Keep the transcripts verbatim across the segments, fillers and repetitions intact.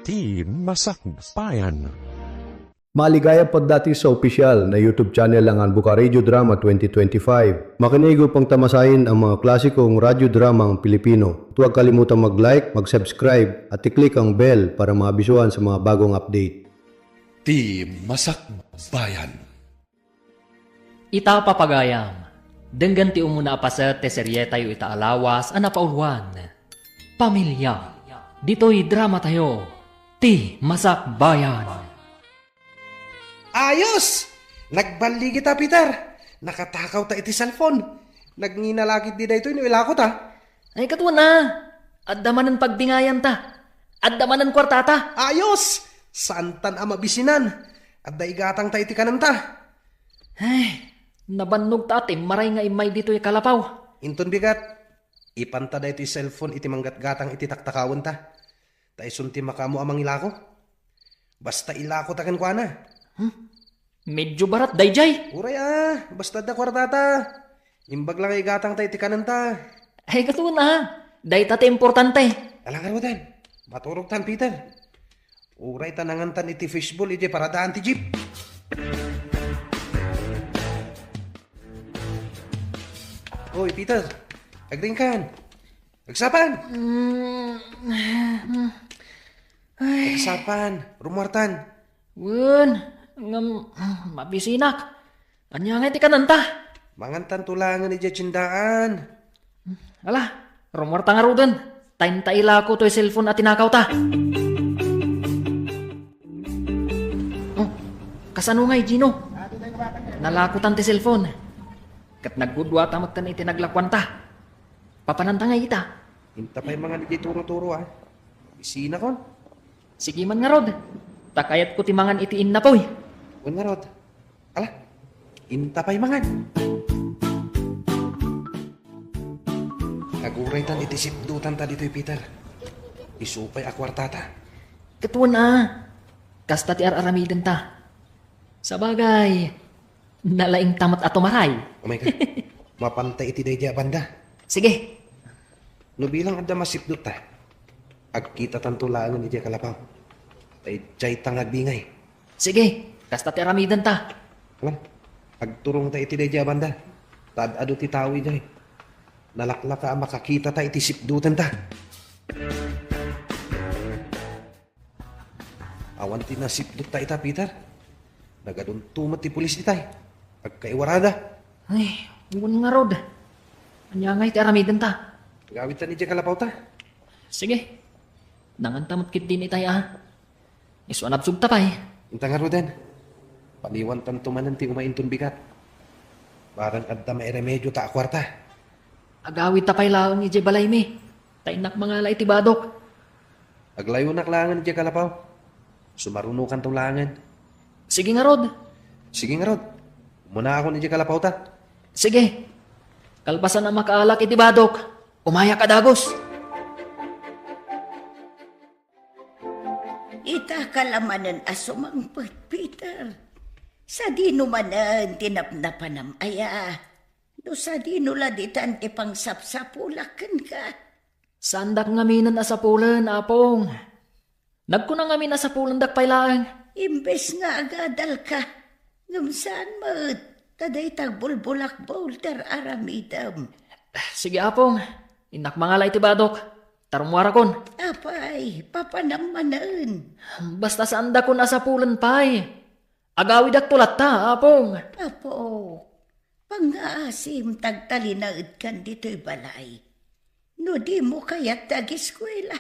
Ti Masakbayan. Maligaya pagdati sa opisyal na YouTube channel ng Anbuka Radio Drama twenty twenty-five. Makinig upang tamasain ang mga klasikong radyo dramang Pilipino. Huwag kalimutang mag-like, mag-subscribe, at i-click ang bell para maabisuhan sa mga bagong update. Ti Masakbayan. Ita, papagayam, denggen ti umuna a paset ti serietayo ita a lawas a napauluan, Pamilya. Ditoy dramatayo, Ti Masakbayan. Ayos! Nagballigi ta, Peter. Nakatakaw ta iti cellphone. Nagngina la ketdi daytoy no ilako ta. Ay, katuan a. Adda manen pagbingayan ta. Adda manen kuarta ta. Ayos! Saantan a mabisinan. Adda igatang ta iti kanen ta. Ay, nabannog ta a timmaray nga immay ditoy kalapaw. Inton bigat, ipanta daytoy cellphone iti manggatgatang iti taktakawen ta. Ta isun ti makaammo a mangilako. Basta ilako ta kenkuana. Hmm? Medyo barat dayjay. Uray a, basta adda kuarta ta. Imbag la nga igatang ta iti kanen ta. Ay, katuan a. Dayta ti importante. Ala ngaruden. Maturog tan, Peter. Uray ta nangan tan iti fishball idiay paradaan ti jeep. Oy, Peter. Agriingkan. Agsapan. Mm. Ay. Agsapan. Rummuartan. Wen, ngem, mabisinak. Ania ngay ti kanenta? Mangantanto laengen idiay tiendaan. Ala, rummuarta ngaruden. Ta inta ilako toy cellphone a tinakawta. Oh, kasano ngay, Gino? Nalakotan ti cellphone. Ket nagguduata metten iti naglakuanta. Papananta ngay ita? Inta pay mangan idiay turo-turo, a. Bisinakon. Sige man ngarud. Ta kayatko ti mangan iti innapoy. Wen ngarud. Ala, inta pay mangan. Aguraytan iti sipdutanta ditoy, Peter. Isu pay a kuartata. Ket wen a. Kasta ti ar-aramidenta. Sabagay, nalaingta met a tumaray. Oh my God. Mapanta iti daydiay a banda. Sige. No bilang adda masipdutta, agkitatanto laengen idiay kalapaw. Ta idiayta nga agbingay. Sige, kasta ti aramidenta. Wen, agturongta iti daydiay a banda. Ta ad-adu ti tao idiay. Nalaklaka a makakitata iti sipdutenta. Awan ti nasipdutta ita, Peter. Nagadunto met ti pulis itay. Agkaiwarada. Ay, wen ngarud. Ania ngay ti aramidenta? Agawidtan idiay kalapawta. Sige. Nanganta met ketdin itay a. Isu a nabsogta pay. Inta ngaruden. Paliwantanto manen ti umay inton bigat. Bareng adda mairemediota a kuarta. Agawidta pay laeng idiay balaymi. Ta innak mangala iti badok. Aglayonak laengen idiay kalapaw. Sumarunokanto laengen. Sige ngarud. Sige ngarud. Umunaakon idiay kalapawta. Sige. Kalpasan a makaalak iti badok, umayak a dagus. Ita ka la manen a sumangpet, Peter. Sadino manen ti napnapanam aya? No sadino la ditan ti pangsapsapulak kenka? Saandak ngaminen a sapulen, Apong. Nagkuna ngamin a sapulendak pay laeng. Imbes nga agadalka, ngem saan met, ta dayta agbulbulakbol ti ar-aramidem. Sige, Apong. Innak mangala iti badok. Ta rummuarakon. Apay, papanam manen. Basta saandakon a sapulen pay. Agawidakto latta, Apong. Apo, pangngaasim ta agtalinaedkan ditoy balay. No dimo kayat ti agiskuela,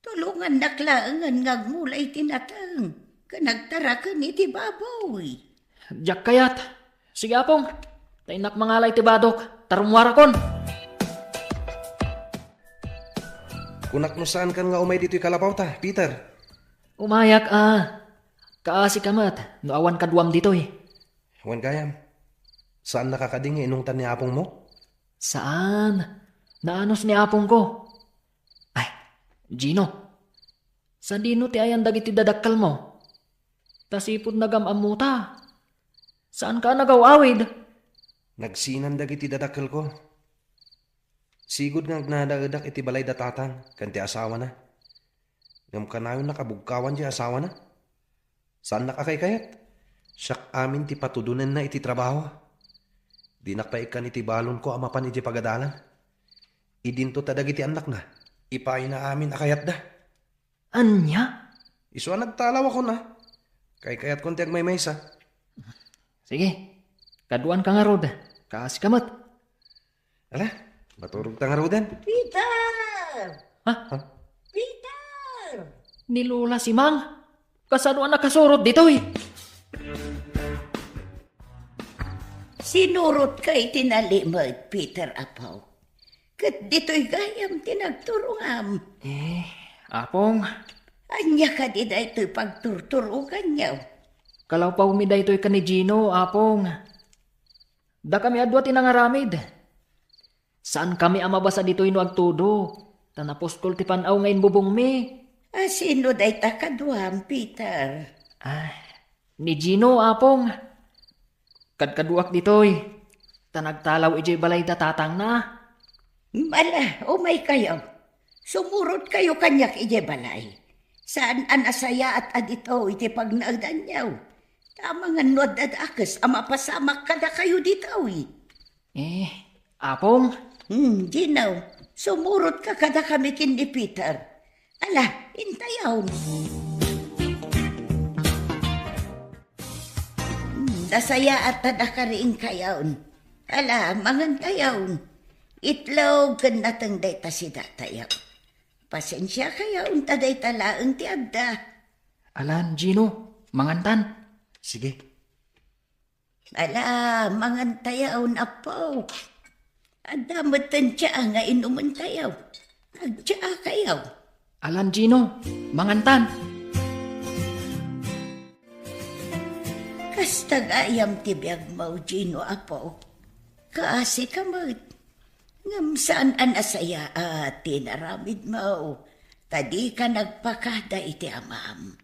tulongannak laengen nga agmula iti nateng ken agtaraken iti baboy. Diak kayat. Sige, Apong. Ta innak mangala iti badok, ta rummuarakon. Kunak no saankan nga umay ditoy kalapawta, Peter. Umayak a. Kaasika met no awan kaduam ditoy. Wen gayam, saannaka kadi nga inungtan ni apongmo? Saan. Naanus ni apongko. Ay, Gino, sadino ti ayan dagiti dadakkelmo? Ta sipud nagam-ammota, saanka a nagaw-awid? Nagsinan dagiti dadakkelko. Sigud nga agnanaedak iti balay da tatang ken ti asawana. Ngem kanayon nakabugkawan ti asawana. Saannak a kaykayat. Siak amin ti patudonenna iti trabaho. Dinak pay ikkan iti balonko a mapan iti pagadalan. Idinto ta dagiti annakna, ipayna amin a kayatda. Ania? Isu a nagtalaw a kuna. Kaykayatkon ti agmaymaysa. Sige, kaduanka ngarud. Kaasika met. Ala, maturog ta ngaruden. Peter! Ha? Ha? Peter! Ni Lola Simang? Kasano a nakasurot ditoy? Sinurotka iti nalimed, Peter, apo. Ket ditoy gayam ti nagturongam. Eh, Apong. Ania kadi daytoy pagturturoganyo? Kalawpawmi daytoy ken ni Gino, Apong. Dakami a dua ti nangaramid. Saankami a mabasa ditoy no agtudo, ta napuskol ti pan-aw nga imbubongmi. A sino dayta kaduam, Peter? Ah, ni Gino, Apong. Kadkaduak ditoy, ta nagtalaw idiay balay da tatangna. Ala, umaykayo. Sumurotkayo kaniak idiay balay. Saan a nasayaat a ditoy ti pagnaedanyo. Ta amangan no adda dakes a mapasamak kadakayo ditoy. Eh, Apong? Hmm, Gino, sumurotka kadakami ken ni Peter. Ala, intayon. Hmm, nasayaat ta dakariingkayon. Ala, mangantayon. Itlog ken nateng dayta sidatayo. Pasensiakayon ta dayta laeng ti adda. Alan, Gino, mangantan. Sige. Ala, mangantayon, Apo. Adda metten tsaa nga inumentayo. Agtsaakayo. Alan, Gino, mangantan. Kasta gayam ti biagmo, Gino, Apo. Kaasika met. Ngem saan a nasayaat ti inaramidmo, ta dika nagpakada iti amam.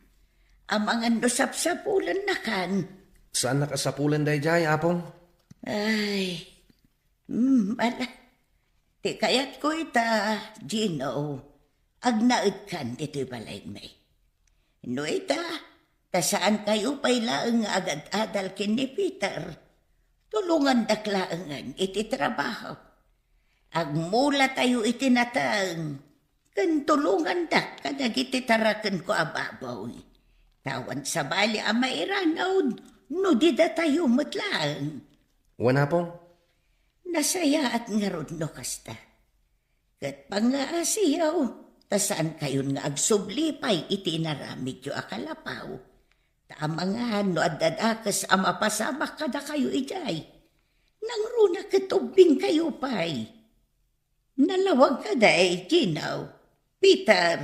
Amangan no sapsapulennakan. Saannak a sapulen daydiay, Apong. Ay, mm, ala. Ti kayatko ita, Gino, agnaedkan ditoy balaymi. No ita, ta saankayo pay laeng nga agad-adal ken ni Peter, tulongandak laengen iti trabaho. Agmulatayo iti nateng, ken tulongandak kadagiti tarakenko a baboy. Ta awan sabali a mairanud no di datayo met laeng. Wen, Apong. Nasayaat ngarud no kasta. Ket pangngaasiyo, ta saankayon nga agsubli pay iti inaramidyo a kalapaw. Ta amangan no adda dakes a mapasamak kadakayo idiay. Nangruna ket ubbingkayo pay. Nalawag kadi, Gino, Peter.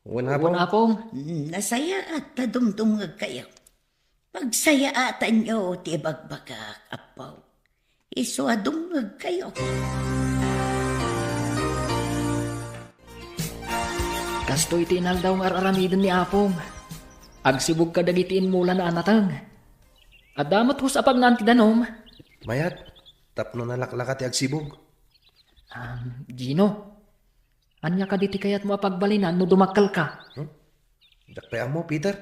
Wen, Apong. Wen, Apong. Mm, nasayaat ta dumdumngegkayo. Pagsayaatanyo ti ibagbagak, Apo. Isu a dumngegkayo. Kastoy ti inaldaw nga ar-aramiden ni Apong. Agsibug kadagiti immulana a nateng. Adda met hus a pagnaan ti danum. Mayat, tapno nalaklaka ti agsibug. Um, Gino, ania kadi ti kayatmo a pagbalinan no dumakkelka? Hmm? Diak pay ammo, Peter.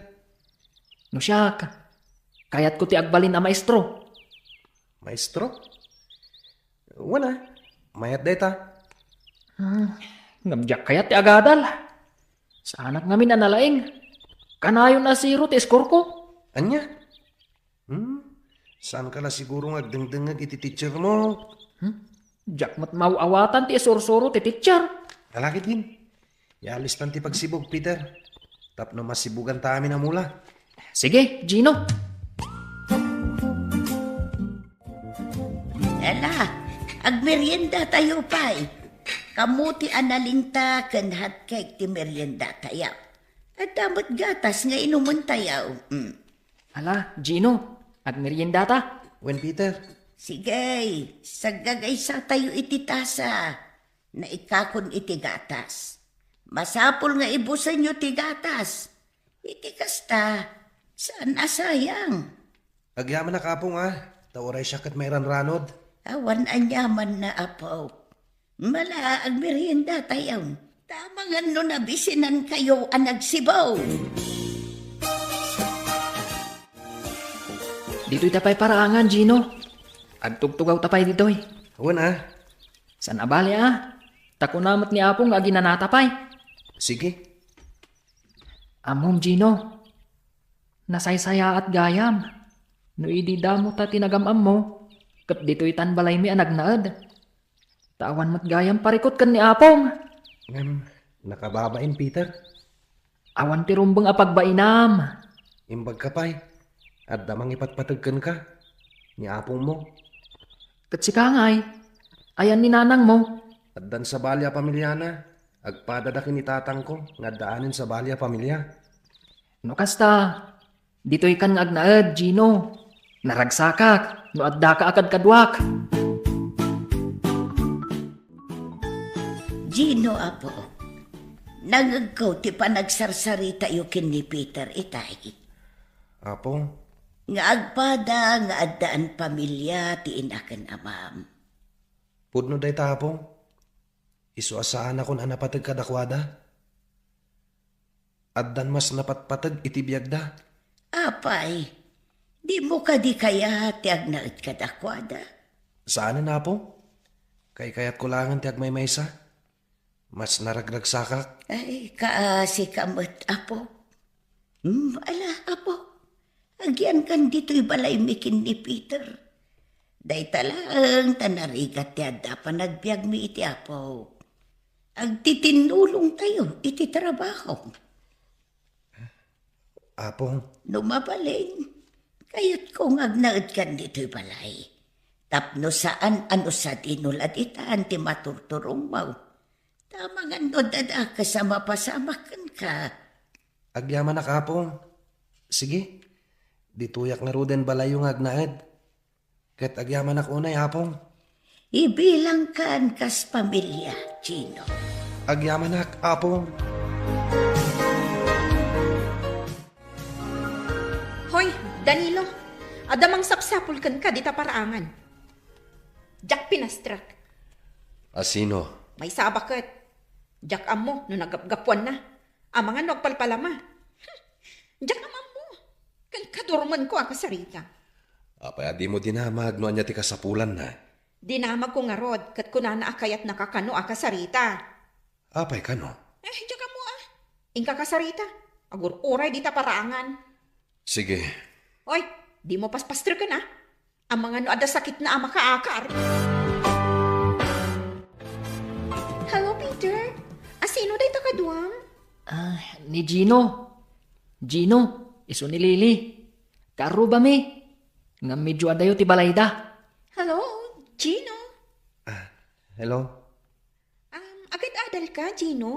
No siak, kayatko ti agbalin a maestro. Maestro? Wen a, mayat dayta. Hmm, ngem diak kayat ti agadal. Saanak ngamin a nalaing. Kanayon a zero ti score ko. Ania? Hmm? Saanka la siguro nga agdengdengngeg iti teacher mo? Hmm? Diak met maaw-awatan ti isursuro ti teacher. Ala ketdin. Ialistan ti pagsibug, Peter. Tapno masibuganta amin a mula. Sige, Gino. Ala, agmeriendatayo pay. Kamote a nalinta ken hotcake ti meriendatayo. Adda met gatas nga inumentayo. Mm. Ala, Gino, agmeriendata? Wen, Peter. Sige, saggagaysatayo iti tasa. Naikakon iti gatas. Masapul nga ibusenyo ti gatas. Iti kasta, saan a sayang. Agyamanak, Apong, a, ta uray siak ket mairanranod. Awan aniamanna, Apo. Ala, agmeriendatayon. Tama nga no nabisinankayo a nagsibaw. Ditoy ta pay paraangan, Gino. Agtugtugaw ta pay ditoy. Wen a. Saan a bale a. Ta kuna met ni Apo nga aginanata pay. Sige. Ammom, Gino. Nasaysayaat gayam. No idi damo ta ti nagam-ammo, ket ditoy tan balaymi a nagnaed. Ta awan met gayam parikut ken ni Apong. Ngem, nakababain, Peter. Awan ti rumbeng a pagbainam. Imbagka pay, adda mangipatpateg kenka, ni apongmo. Ket sika ngay, ayan ni nanangmo? Addan sabali a pamiliana. Agpadada ken ni tatangko nga addaanen sabali a pamilia. No kasta, ditoy kan nga agnaed, Gino. Naragsakak no addaka a kadkaduak. Gino, apo, nangegko ti panagsarsaritayo ken ni Peter itay. Apo? Nga agpada nga addaan pamilia ti ina ken amam. Pudno dayta, Apo. Isu a saanakon a napateg kadakuada. Addan mas napatpateg iti biagda. Apay, dimo kadi kayat ti agnaed kadakuada? Saanen, Apo. Kaykayatko laengen ti agmaymaysa. Mas naragragsakak. Ay, kaasika met, Apo. Hmm, ala, Apo. Agyankan ditoy balaymi ken ni Peter. Dayta laeng ta narigat ti adda panagbiagmi iti Apo. Agtitinnulongtayo iti trabaho. Apo. No mabalin, kayatko nga agnaedkan ditoy balay. Tapno saan a no sadino la ditan ti maturturongmo. Ta amangan no adda dakes a mapasamak kenka. Agyamanak, Apo. Sige, ditoyak ngaruden balayyo nga agnaed. Ket agyamanak unay, Apo. Ibilangkan kas pamilia, Gino. Agyamanak, Apo. Hoy, Danilo, adda mangsapsapul kenka dita paraangan. Diak pinastrek. A sino? Maysa a baket. Diak ammo no nagapgapuanna. Amangan no agpalpalama. Diak ammo. Ken kadurmenko a kasarita. Apay a dimo dinamag no ania ti kasapulanna? Dinamagko ngarud, ket kunana a kayatnaka kano a kasarita. Apay kano? Eh, diak ammo a. Inka kasarita. Agur-uray dita paraangan. Sige. Oy, dimo paspastreken a. Amangan no adda sakitna a makaakar. Hello, Peter. A sino dayta kaduam? Ah, ni Gino. Gino, isu ni Lily. Kaarrubami. Ngem medio adayo ti balayda. Hello, Gino. Ah, hello. Um, agad-adalka, Gino?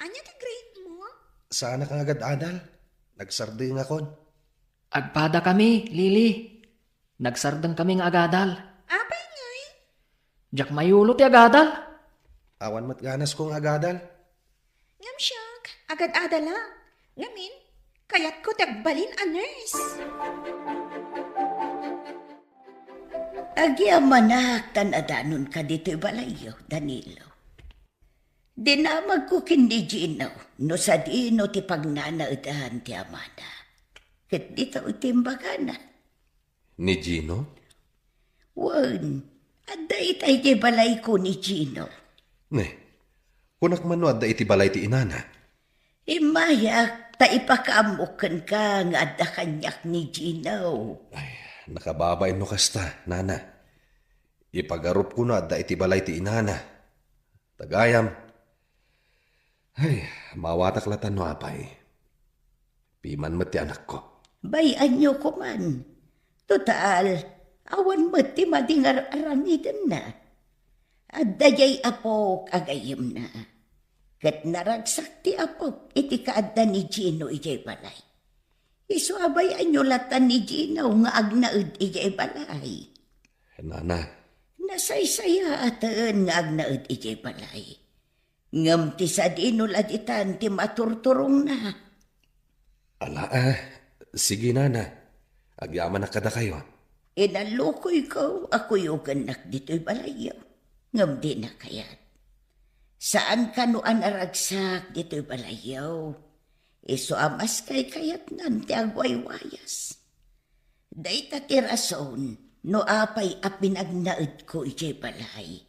Ania ti grade mo? Saanak nga agad-adal. Nagsardengakon. Agpadakami, Lily. Nagsardengkami nga agadal. Apay ngay? Diak mayulo ti agadal. Awan met ganasko nga agadal. Ngem siak, agad-adalak. Ngamin, kayatko ti agbalin a nurse. Agyamanak ta nadanonka ditoy balayyo, Danilo. Dinamagko ken ni Gino no sadino ti pagnanaedan ti amana. Ket dita ti imbagana. Ni Gino? Wen, adda ita idiay balayko ni Gino. Ne, kunak man no adda iti balay ti inana. Immayak ta ipakaammok kenka nga adda kaniak ni Gino. Ay, nakababain no kasta, nana. Ipagarupko no adda iti balay ti inana. Tagayam. Ay, maawatak latan no apay. Piman met ti anakko. Bay-anyo koman. Total, awan met ti madi nga ar-, aramidenna. Adda jay apok a gayyemna. Ket naragsak ti apok iti kaadda ni Gino idiay balay. Isu a bay-anyo latan ni Gino nga agnaed idiay balay. Nana. Nasaysayaaten nga agnaed idiay balay. Ngem ti sadino la ditan ti maturturongna. Ala, ah, sige, nana. Agyamanak kadakayo. Inalukuyko a kuyogannak ditoy balayyo, ngem dina kayat. Saan kano a naragsak ditoy balayyo. Isu a maskay kayatnan ti agwaywayas. Dayta ti rason no apay a pinagnaedko idiay balay.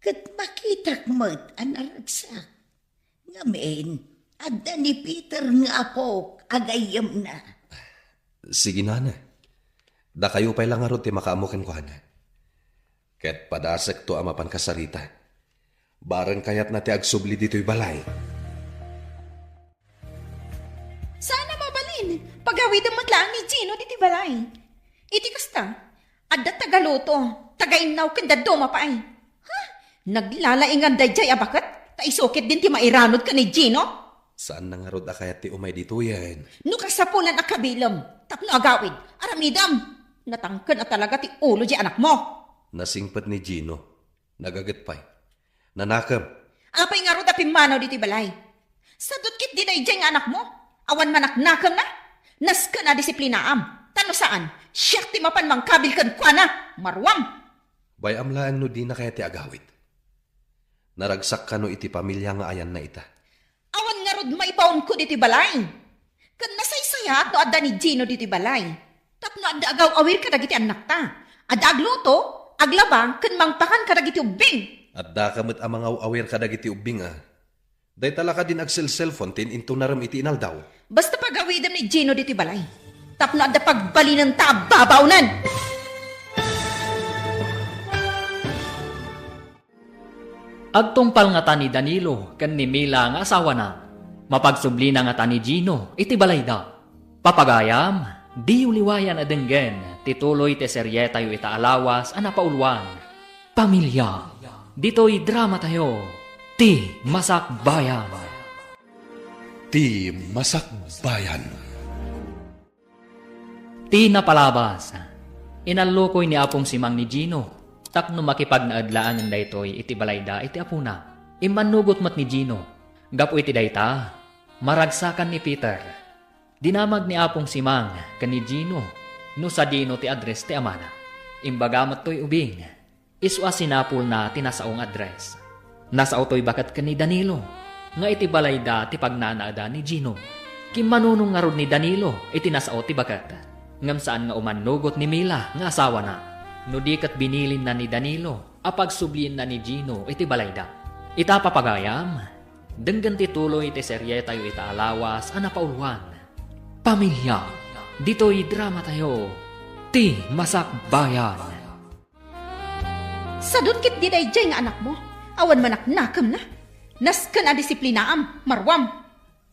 Ket makitak met a naragsak. Ngamin, adda ni Peter nga apok a gayyemna. Sige, nana. Dakayo pay la ngarud ti makaammo kenkuana. Ket padasekto a mapan kasarita. Bareng kayatna ti agsubli ditoy balay. Saan a mabalin, pagawidem met laeng ni Gino ditoy balay. Iti kasta, adda tagaluto, tagainnaw ken dadduma pay. Ha? Naglalaingan daydiay a baket, ta isu ketdin ti mairanod ken ni Gino? Saan na ngarud a kayat ti umay ditoyen. No kasapulan a kabilem, tapno agawid, aramidem. Natangken a talaga ti ulo diay anakmo. Nasingpet ni Gino. Nagaget pay. Nanakem. Apay ngarud a pimmanaw ditoy balay? Sadut ketdi daydiay nga anakmo? Awan manaknakemna? Nasken a disiplinaam. Ta no saan, siak ti mapan mangkabil kenkuana. Maruam! Bay-am laeng no dina kayat ti agawid. Naragsak kano iti pamilia nga ayanna ita. Awan ngarud maibaonko ditoy balay. Ket nasaysayaat no adda ni Gino ditoy balay. Tapno adda agaw-awir kadagiti annakta. Adda agluto, aglaba, ken mangpakan kadagiti ubbing. Addaka met a mangaw-awir kadagiti ubbing a. Dayta la kadin agselselfon ti in-intunarem iti inaldaw. Basta pagawidem ni Gino ditoy balay. Tapno adda pagbalinenta a babaonen. Agtungpal ngata ni Danilo ken ni Mila nga asawana. Mapagsublina ngata ni Gino iti balayda. Papagayam, diyo liwayan a denggen ti tuloy ti serietayo ita a lawas a napauluan, Pamilia. Ditoy dramatayo, Ti Masakbayan. Ti Masakbayan. Ti napalabas, inallukoy ni Apong Simang ni Gino tapno makipagnaed laengen daytoy iti balayda iti apona. Immannugot met ni Gino. Gapu iti dayta, maragsakan ni Peter. Dinamag ni Apong Simang ken ni Gino no sadino ti address ti amana. Imbaga met toy ubing. Isu a sinapulna ti nasao nga address. Nasao toy baket ken ni Danilo, nga iti balayda ti pagnanaeda ni Gino. Kimmanunong ngarud ni Danilo iti nasao ti baket, ngem saan nga umannugot ni Mila nga asawana, no di ket binilinna ni Danilo a pagsublienna ni Gino iti balayda. Ita, papagayam, denggen ti tuloy ti serietayo ita a lawas a napauluan, Pamilia. Ditoy dramatayo, Ti Masakbayan. Sadut ketdi daydiay nga anakmo, awan manaknakemna. Nasken a disiplinaam, maruam.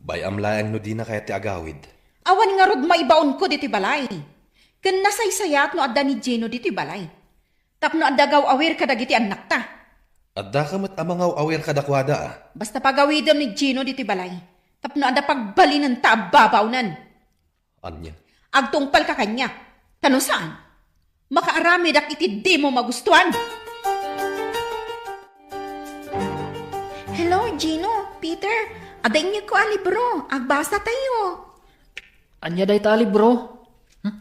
Bay-am laeng no dina kayat ti agawid. Awan ngarud maibaonko ditoy balay. Ken nasaysayaat no adda ni Gino ditoy balay. Tapno adda agaw-awir kadagiti annakta. Addaka met a mangaw-awir kadakuada a. Basta pagawidem ni Gino ditoy balay. Tapno adda pagbalinenta a babaonen. Ania? Agtungpalka kaniak. Ta no saan, makaaramidak iti dimo magustuan. Hello, Gino, Peter. Adda inyegko a libro. Agbasatayo. Ania dayta a libro? Hmm?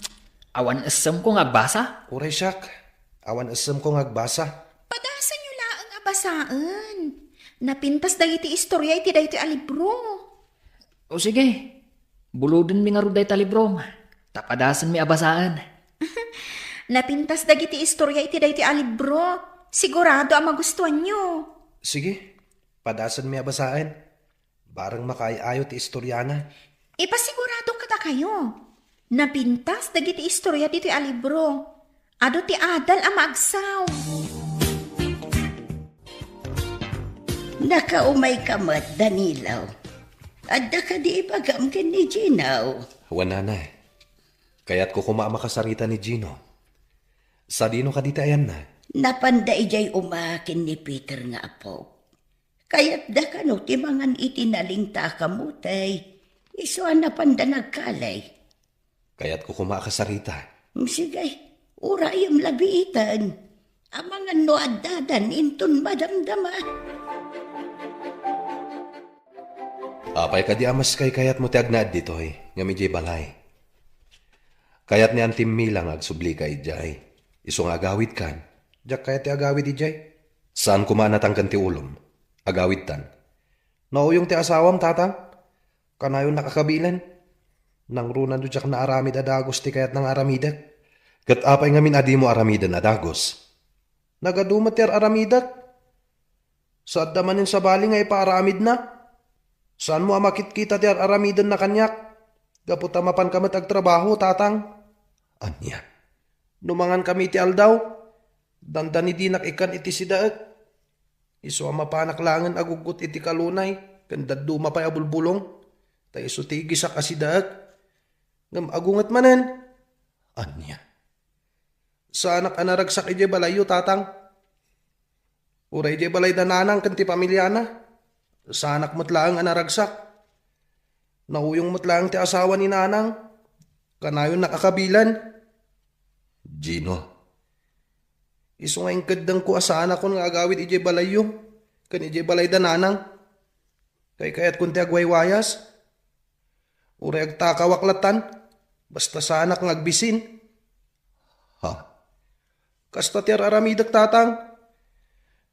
Awan essemko nga agbasa? Uray siak. Awan essemko nga agbasa. Padasenyo laeng a basaen. Napintas dagiti istoria iti daytoy a libro. O sige, buludenmi ngarud dayta a librom, ta padasenmi a basaen. Napintas dagiti istoria iti daytoy a libro. Sigurado a magustuanyo. Sige, padasenmi a basaen. Bareng makaay-ayo ti istoriana. Ipasigurado kadakayo. Napintas dagiti istoria ditoy a libro. Adu ti adal a maagsaw. Nakaumayka met, Danilo. Adda kadi ibagam ken ni Gino? Wen, nanay. Kayatko koma a makasarita ni Gino. Sadino kadi ti ayanna? Napanda idiay uma ken ni Peter nga apo. Kayatda kano ti mangan iti nalingta a kamutay, isu a napanda nagkalay. Kayatko koma a kasarita. Sige, urayem labiiten. Amangan no addadan inton madamdama. Apay kadi a maskay kayatmo ti agnaed ditoy, ngem idiay balay? Kayat ni Antim Mila nga agsublika idiay. Isu nga agawidkan. Diak kayat ti agawid idiay. Saan koma a natangken ti ulom. Agawidtan. Nauyong ti asawam, tatang? Kanayonnak a kabilen. Nangruna no diak naaramid a dagus ti kayatna nga aramidek. Ket apay ngamin a dimo aramiden a dagus? Nagadu met ti ar-aramidek. Saanna manen sabali nga ipaaramidna. Saanmo a makitkita ti ar-aramidenna kaniak? Gapu ta mapanka met agtrabaho, tatang. Ania? No mangankami iti aldaw, dandani dinak ikkan iti sidaek. Isu a mapanak laengen a guggot iti kalunay ken dadduma pay a bulbulong, ta isu ti igisak a sidaek. Ngem agunget manen. Ania? Saanak a naragsak idiay balayyo, tatang. Uray idiay balay da nanang ken ti pamiliana, saanak met laeng a naragsak. Nauyong met laeng ti asawa ni nanang. Kanayonnak a kabilen. Gino. Isu nga inkeddengko a saanakon nga agawid idiay balayyo ken idiay balay da nanang. Kaykayatkon ti agwaywayas. Uray agtakawak latan, basta saanak nga agbisin. Ha? Kasta ti ar-aramidek, tatang.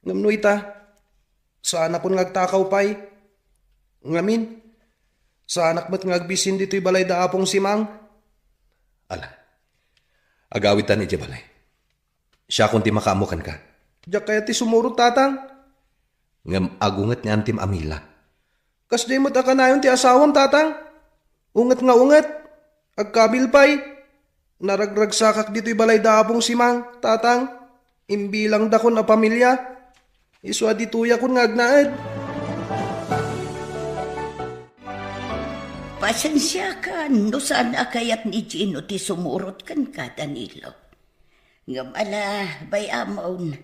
Ngem no ita, saanakon nga agtakaw pay. Ngamin, saanak met nga agbisin ditoy balay da Apong Simang. Ala, agawidtan idiay balay. Siakon ti makaammo kenka. Diak kayat ti sumurot, tatang. Ngem agunget nga antim a mila. Kasdiay met a kanayon ti asawam, tatang. Unget nga unget. Agkabil pay. Naragragsakak ditoy balay da Apong Simang, tatang. Imbilangdakon a pamilia. Isu a ditoyakon nga agnaed. Pasensiakan no saan a kayat ni Gino ti sumurot kenka, Danilo. Ngem ala, bay-amon,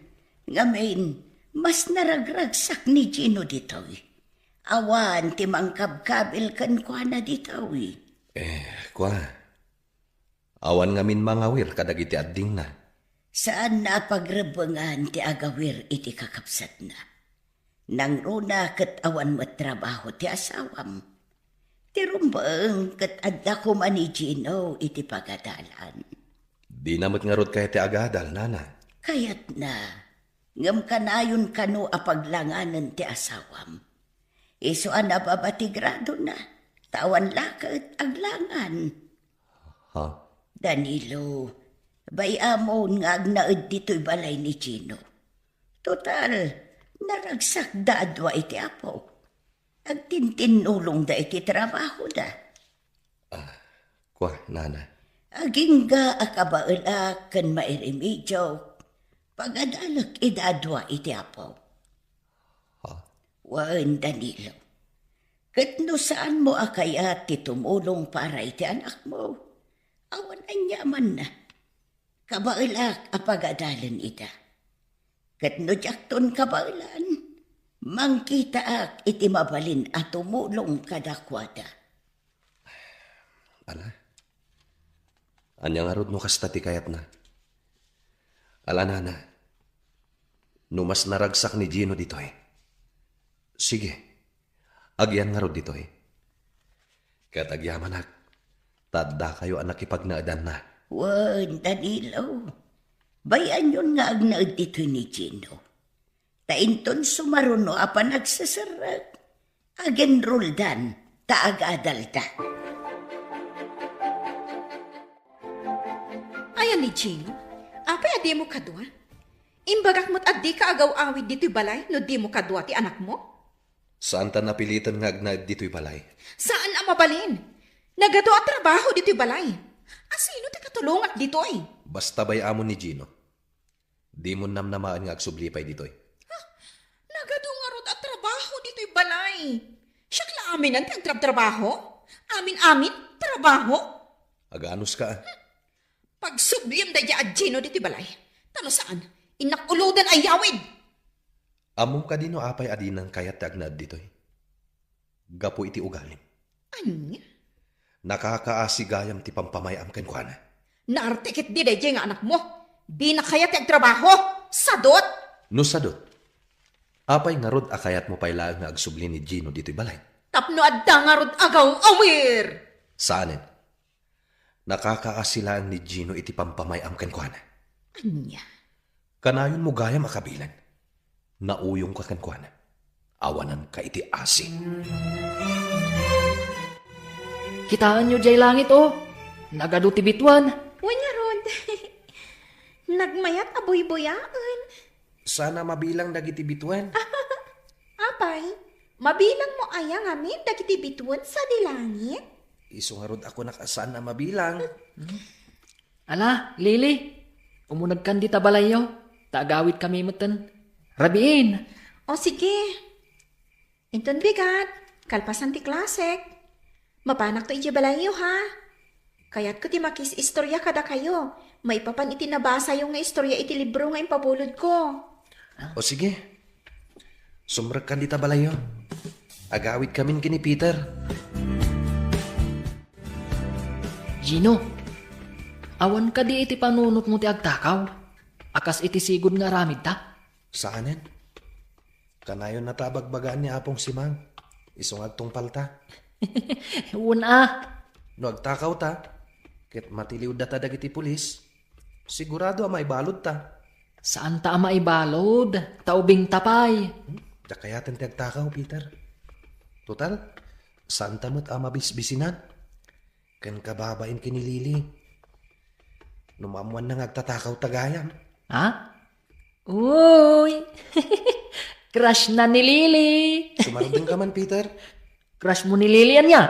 ngamin, mas naragragsak ni Gino ditoy. Awan ti mangkabkabil kenkuana ditoy. Eh, kua. Awan ngamin mangawir kadagiti addingna. Saanna a pagrebbengan ti agawir iti kakabsatna. Nangruna ket awan met trabaho ti asawam. Ti rumbeng ket adda koma ni Gino iti pagadalan. Dina met ngarud kayat ti agadal, nana. Kayatna, ngem kanayon kano a paglanganen ti asawam. Isu a nababa ti gradona, ta awan la ket aglangan. Ha? Danilo, bay-amon nga agnaed ditoy balay ni Gino. Total, naragsakda a dua iti Apo. Agtintinnulongda iti trabahoda. Ah, kua, nana. Agingga a kabaelak ken mairemediok, pagadalek ida a dua iti Apo. Ha? Wen, Danilo. Ket no saanmo a kayat ti tumulong para iti anakmo, awan aniamanna. Kabaelak a pagadalen ida. Ket no diakton kabaelan, mangkitaak iti mabalin a tumulong kadakuada. Ala? Ania ngarud no kasta ti kayatna? Ala, nana, no mas naragsak ni Gino ditoy. Sige, agian ngarud ditoy. Ket agyamanak, ta addakayo a nakipagnaedanna. Wen, Danilo, bay-anyon nga agnaed ditoy ni Gino. Ta inton sumaruno a panagseserrek, agenroldan ta agadalda. Ayan ni Gino, apay a dimo kadua? Imbagak met a dika agaw-awid ditoy balay no dimo kadua ti anakmo? Saan ta napiliten nga agnaed ditoy balay. Saan a mabalin. Nagadu a trabaho ditoy balay. Asino ti katulongak ditoy? Basta bay-amon ni Gino. Dimo namnamaen nga agsubli pay ditoy. Ha? Nagadu ngarud a trabaho ditoy balay. Siak la aminen ti agtrabtrabaho? Amin-amin, trabaho? Aganuska, a. Pagsubliam daydiay a Gino ditoy balay. Ta no saan, innak uloden a yawid. Ammom kadi no apay a dinan kayat ti agnaed ditoy? Gapu iti ugalim. Ania? Nakakaasi gayam ti pampamay-am kenkuana. Naarte ketdi daydiay nga anakmo. Dina kayat ti agtrabaho. Sadot! No sadot, apay ngarud a kayatmo pay laeng nga agsubli ni Gino ditoy balay? Tapno adda ngarud agaw-awir! Saanen. Nakakaasi laeng ni Gino iti pampamay-am kenkuana. Ania? Kanayonmo gayam a kabilen. Nauyongka kenkuana. awananka iti asi. Kitaenyo diay langit, o. Nagadu ti bituen. Wen ngarud. Nagmayat a buybuyaen. Saan a mabilang dagiti bituen. Apay, mabilangmo aya ngamin dagiti bituen sadi langit? Isu ngarud a kunak a saan a mabilang. Ala, Lily, umunegkan dita balayyo, ta agawidkami metten. Rabiin. O sige. Inton bigat, kalpasan ti klasek. Mapanakto idiay balayyo, ha? Kayatko ti makis-istorya kadakayo, maipapan iti nabasayo nga istorya iti libro nga impabulodko. O sige, sumrekkan dita balayyo. Agawidkamin ken ni Peter. Gino, awan kadi iti panunotmo ti agtakaw, a kas iti sigud nga aramidta? Saanen. Kanayon nata a bagbagaan ni Apong Simang, isu nga agtungpalta. Wen a. No agtakawta, ket matiliwdata dagiti pulis, sigurado a maibaludta. Saanta a maibalud, ta ubingta pay. Hmm? Diak kayaten ti agtakaw, Peter. Total, saanta met a mabisbisinan. Ken kababain ken ni Lily. No maammoanna nga agtatakawta gayam. Ha? Uy! Crush na ni Lily! Sumardengka man, Peter. Crush mo ni Lily, ania?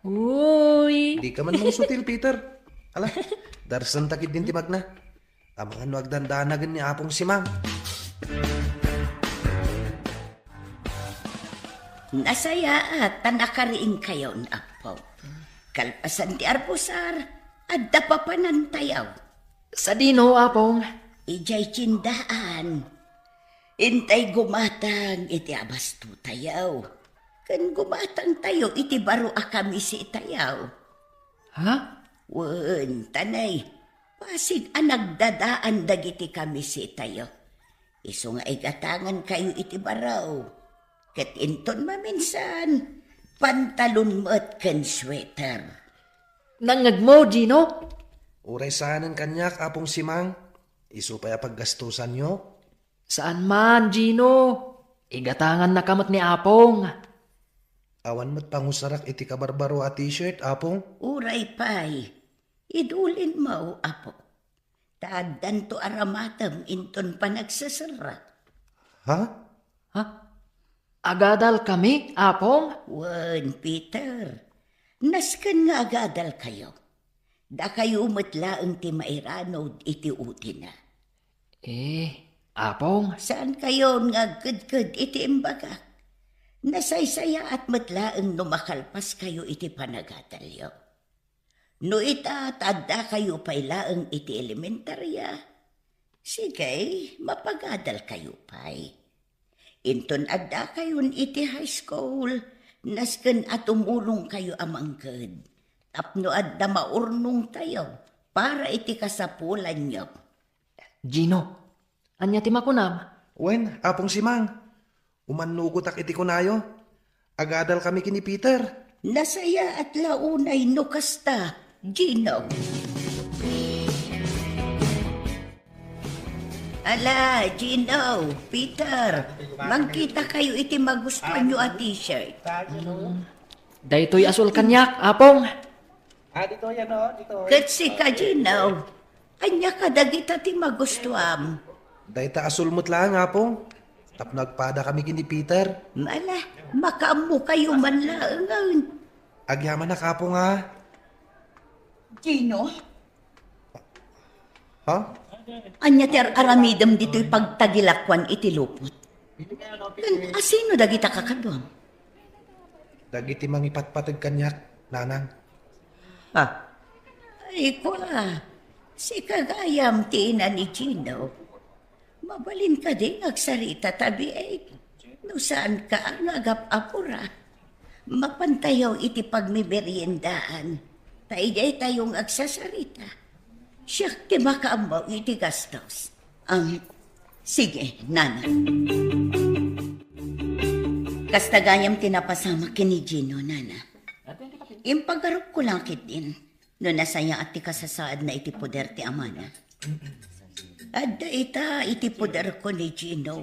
Uy! Dika man mangsutil, Peter. Ala, darsenta ketdin ti magna. Amangan no agdandanagen ni Apong Simang. Nasayaat ta nakariingkayon, Apo. Kalpasan ti arbusar, adda papanantayo. Sadino, Apong? Idiay tiendaan. Intay gumatang iti abastotayo. Ken gumatangtayo iti baro a kamisitayo. Ha? Wen, tanay, pasig a nagdadaan dagiti kamisitayo. Isu nga igatangankayo iti baro. Ket inton maminsan, pantalon met ken sweater. Nangngegmo, Gino? Uray saanen kaniak, Apong Simang. Isu pay a paggastusanyo. Saan man, Gino. Igatangannaka met ni Apong. Awan met pangusarak iti kabarbaro a t-shirt, Apong. Uray pay. Idulinmo, Apo. Ta addanto a ramatem inton panagseserrek. Ha? Ha? Agadalkami, Apong? Wen, Peter. Nasken nga agadalkayo. Dakayo met laeng ti mairanud iti utina. Eh, Apong? Saankayon nga agkedked iti imbagak. Nasaysayaat met laeng no makalpaskayo iti panagadalyo. No ita, ta addakayo pay laeng iti elementarya, sige, mapagadalkayo pay. Inton addakayon iti high school, nasken a tumulongkayo a mangted tapno adda maurnongtayo para iti kasapulanyo. Gino, ania ti makunam? Wen, Apong Simang, umannugotak iti kunayo. Agadalkami ken ni Peter. Nasayaat la unay no kasta, Gino. Ala, Gino, Peter, mangkitakayo iti magustuanyo a t-shirt. Daytoy asul kaniak, Apong. Ah, dito yan, oh, dito. Ket sika, Gino, ania kadagita ti magustuam? Dayta asul met laeng, Apong. Tapno agpadakami ken ni Peter. Ala, makaammokayo man laengen. Agyamanak, Apong, a. Gino? Ha? Ania ti ar-aramidem ditoy pagtagilakuan iti lupot? Ken asino dagita kakaduam? Dagiti mangipatpateg kaniak, nanang. Ha? Ay, kua, sika gayam ti ina ni Gino. Mabalin kadi nga agsarita, tabi, eh? No saanka nga agap-apura, mapantayo iti pagmimeriendaan. Ta idiay tayo nga agsasarita. Siak ti makaammo iti gastos. Ang, sige, nana. Kasta gayam ti napasamak ken ni Gino, nana. Impagarupko la ketdin no nasayaat ti kasasaadna iti poder ti amana. Adda ita iti poderko ni Gino.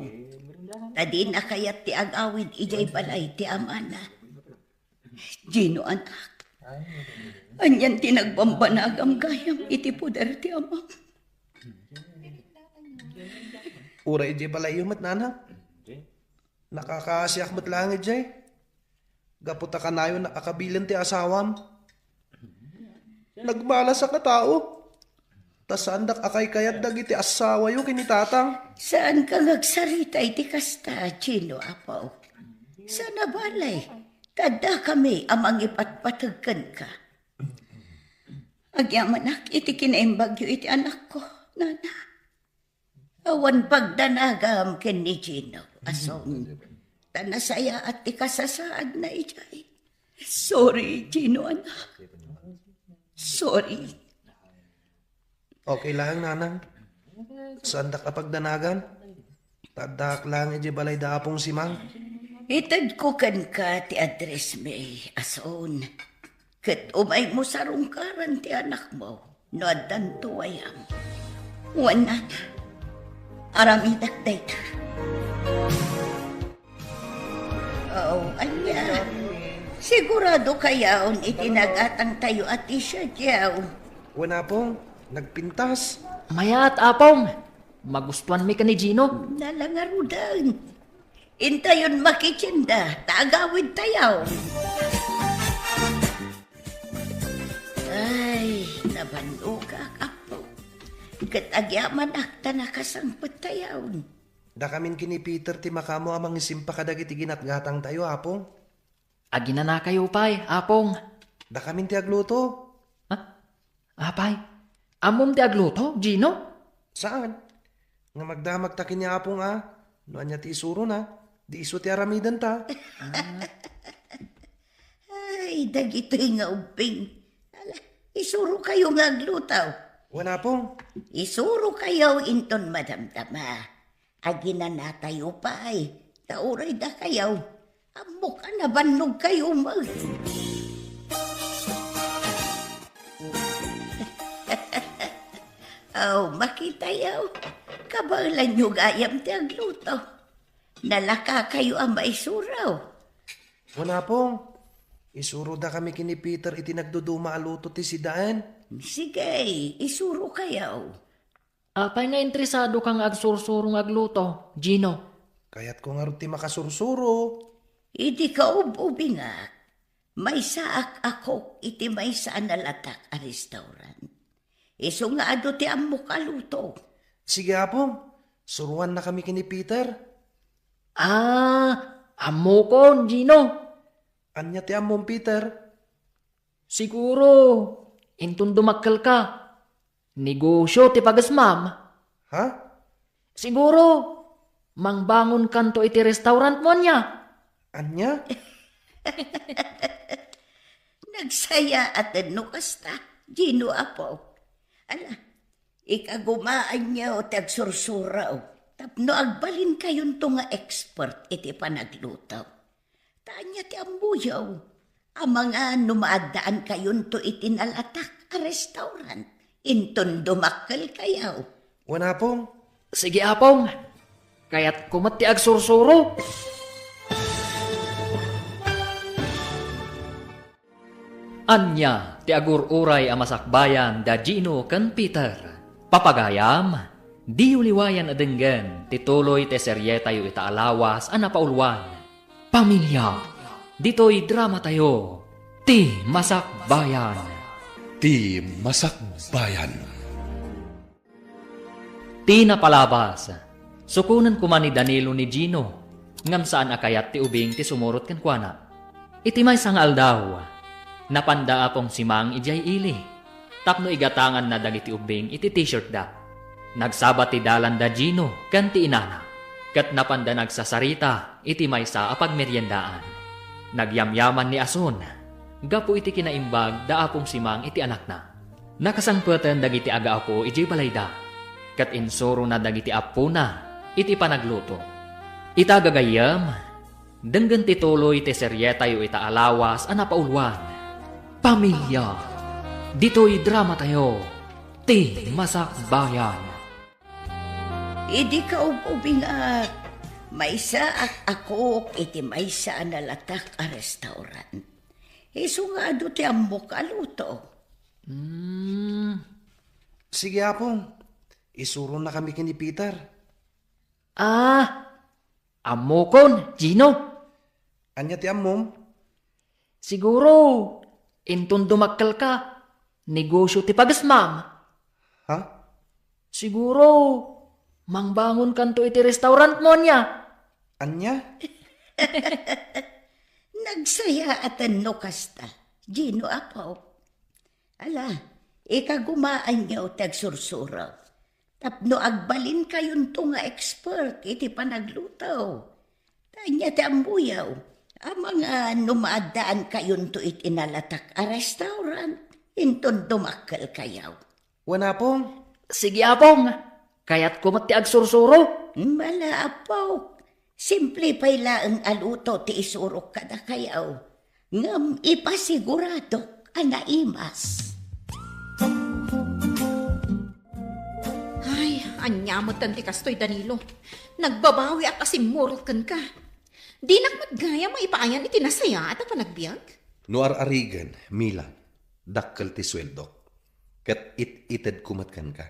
Ta dina kayat ti agawid idiay balay ti amana. Gino, anak, anian ti nagbambanagam gayam iti poder ti amam? Uray idiay balayyo met, nanang. Nakakaasiak met laeng idiay. Gapu ta kanayon a kabilen ti asawam. Nagmalas a katao. Ta saandak a kaykayat dagiti assawayo ken ni tatang. Saanka nga agsarita iti kasta, Gino, apo. Saan a balay, ta addakami a mangipatpateg kenka. Agyamanak iti kinaimbagyo iti anakko, nana. Awan pagdanagam ken ni Gino, ason. Ta nasayaat ti kasasaadna idiay. Sorry, Gino, anak. Sorry. Okay laeng, nanang. Saandak a pagdanagan. Ta addaak laeng idiay balay da Apong Simang. Itedko kenka ti addressmi, ason. Ket umaymo sarungkaran ti anakmo no addanto wayam. Wen, nana, aramidak dayta. Oh, ania? Sigurado kayon iti nagatangtayo a t-shirt yaw? Wen, Apong, nagpintas. Mayat, Apong. Magustuanmi ken ni Gino. Nalangaruden. Intayon makitienda, ta agawidtayo. Ay, nabannogak, Apo. Ket agyamanak ta nakasangpettayo. Dakamin ken ni Peter ti makaammo a mangisimpa kadagiti ginatgatangtayo, Apong. Aginanakayo pay, Apong. Dakamin ti agluto. Ha? Apay, ammom ti agluto, Gino? Saan? Nga magdamagta ken ni Apong a, no ania ti isurona, di isu ti aramidenta. Ay, dagitoy nga ubbing. Ala, isurokayo nga agluto. Wen, Apong. Isurokayo inton madamdama. Aginanatayo pay, ta uray dakayo, ammok a nabannogkayo met. Oh, makitayo. Kabaelanyo gayam ti agluto. Nalakakayo a maisuro. Wen, Apong, isurodakami ken ni Peter iti nagduduma a luto ti sidaen. Sige, isurokayo. Apay nga interesadoka nga agsursuro nga agluto, Gino? Kayatko ngarud ti makasursuro. Idi kaub-ubingak, maysaak a cook iti maysa a nalatak a restaurant. Isu nga adu ti ammok a luto. Sige, Apong. Suroannakami ken ni Peter. Ah, ammokon, Gino. Ania ti ammom, Peter? Siguro, inton dumakkelka, negosio ti pagesmam. Ha? Siguro, mangbangonkanto iti restaurantmo, ania? Ania? Nagsayaaten no kasta, Gino, apo. Ala, ikagumaanyo ti agsursuro tapno agbalinkayonto nga expert iti panagluto. Ta ania ti ammoyo? Amangan no maaddaankayon to iti nalatak a restaurant inton dumakkelkayo. Wen, Apong. Sige, Apong. Kayatko met ti agsursuro. Ania ti agur-uray a masakbayan da Gino ken Peter? Papagayam, diyo liwayan a denggen ti tuloy ti serietayo ita a lawas a napauluan. Pamilia, ditoy dramatayo, Ti Masakbayan. Ti Masakbayan. Ti napalabas, sukonen koma ni Danilo ni Gino, ngem saan a kayat ti ubing ti sumurot kenkuana. Iti maysa nga aldaw, napanda a pungsimang idiay ili tapno igatanganna dagiti ubbing iti t-shirtda. Nagsaba ti dalan da Gino ken ti inana, ket napanda nagsasarita iti maysa a pagmeriendaan. Nagyamyaman ni Ason gapu iti kinaimbag da Apong Simang iti anakna. Nakasangpeten dagiti agaapo idiay balayda, ket insurona dagiti appona iti panagluto. Ita gagayyem, denggen ti tuloy ti serietayo ita a lawas a napauluan. Pamilia, ditoy dramatayo, Ti Masakbayan. Idi kaub-ubingak, Maysa ak-akok iti maysa a nalatak a restaurant. Isu nga adu ti ammok a luto. Hmm. Sige, Apong. Isuronnakami ken ni Peter. Ah, ammokon, Gino. Ania ti ammom? Siguro, inton dumakkelka, negosyo ti pagesmam. Ha? Siguro, mangbangonkanto iti restaurantmo, ania? Ania? Nagsayaatan no kasta, Gino, apo. Ala, ikagumaanyo ti agsursuro. Tapno agbalinkayonto nga expert iti panagluto. Ta ania ti ammoyo, amangan no maaddaankayon to iti nalatak a restaurant, inton dumakkelkayo. Wen, Apong. Sige, Apong. Kayatko met ti agsursuro. Mala, Apo. Simple pay laeng a luto ti isurok kadakayo. Ngem ipasiguradok a naimas. Ay, ania met ti kastoy, Danilo? Nagbabawiak a simmurot kenka. Dinak met gayam maipaayan iti nasayaat a panagbiag? No ar-arigen, Milan, dakkel ti sueldok. Ket it-itedko met kenka.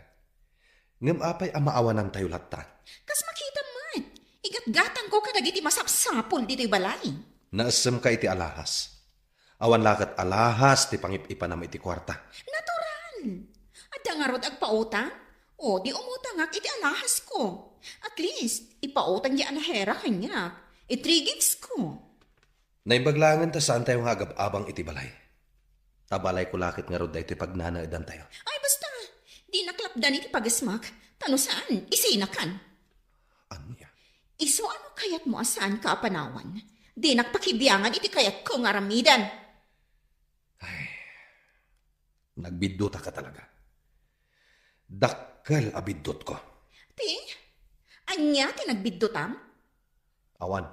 Ngem apay a maawanantayo latta? Kas makitam met, igatgatangko kadagiti masapsapul ditoy balay. Naessemka iti alahas. Awan la ket alahas ti pangip-ipanam iti kuarta. Natural. Adda ngarud agpautang? O, di umutangak iti alahasko. At least, ipautang di alahera kaniak. I-three gifts ko. Naimbag laengen ta saantayo nga agab-abang iti balay. Ta balayko la ket ngarud daytoy pagnanaedantayo. Ay, basta! Dinak lapdan iti pagesmak, ta no saan, isinakan. Ania? Isu a no kayatmo a saanka a panawan, dinak pakibiangan iti kayatko nga aramiden. Ay, nagbiddutak a talaga. Dakkel a biddutko. Ti? Ania ti nagbiddutam? Awan.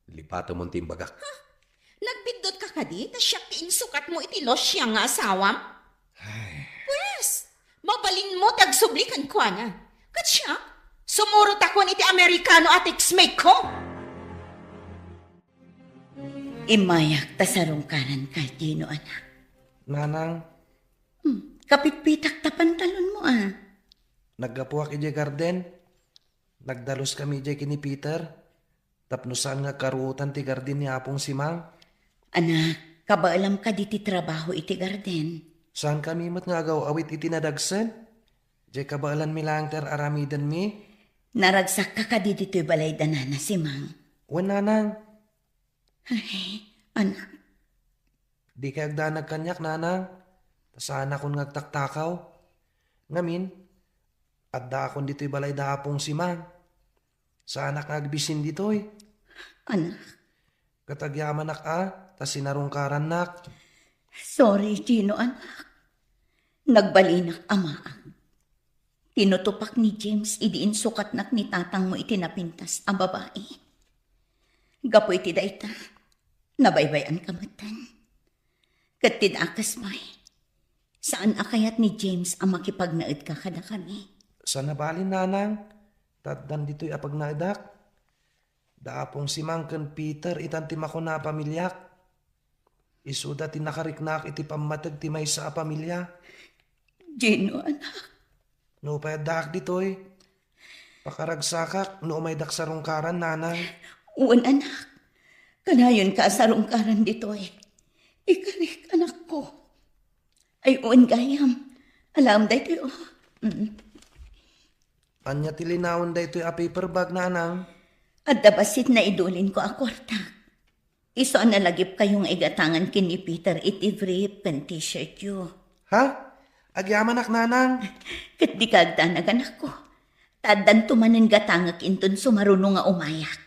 Lipatemon ti imbagak. Ha? Nagbiddutka kadi ta siak ti insukatmo iti Lucia nga asawam? Ay. Pwes, mabalinmo ti agsubli kenkuana. Ket siak, sumurotakon iti Amerikano a text-mate ko. Immayak ta sarungkaranka, Gino, anak. Nanang. Hmm, kapitpitak ta pantalonmo, a. Naggapuak idiay garden. Nagdaluskami idiay ken ni Peter. Tapno saan nga agkaruotan ti garden ni Apong Simang. Anak, kabaelam kadi ti trabaho iti garden? Saankami met nga agaw-awit iti nadagsen. Diay kabaelanmi laeng ti ar-aramidenmi. Naragsakka kadi ditoy balay da Nana Simang? Wen, Nanang. Ay, anak. Dikay agdanag kaniak, Nanang. Ta saanakon nga agtaktakaw. Ngamin, addaakon ditoy balay da Apong Simang. Saanak nga agbisin ditoy. Anak. Ket agyamanak a, ta sinarungkarannak. Sorry, Gino, anak. Nagbalinak a maag. Tinutupak ni James idi insukatnak ni tatangmo iti napintas a babai. Gapu iti dayta, nabaybay-anka metten. Ket ti dakes pay, saan a kayat ni James a makipagnaedka kadakami. Saan a bali, Nanang, ta addan ditoy a pagnaedak. Da Apong Simang ken Peter itan ti makuna a pamiliak. Isuda ti nakariknaak iti pammateg ti maysa a pamilya. Gino, anak. Nupay addaak ditoy, pakaragsakak no umaydak sarungkaran, Nanang. Wen, anak. Kanayonka a sarungkaran ditoy. Ikarik, anakko. Ay, wen gayam. Alaem daytoy, o. Mm. Ania ti linaon daytoy a paper bag, Nanang? Adda bassit naidulinko a kuarta. Isu a nalagipkayo nga igatangan ken ni Peter iti brief ken t-shirtyo. Ha? Agyamanak, Nanang. Ket dika agdanag, anakko. Ta addanto manen gatangek inton sumaruno nga umayak.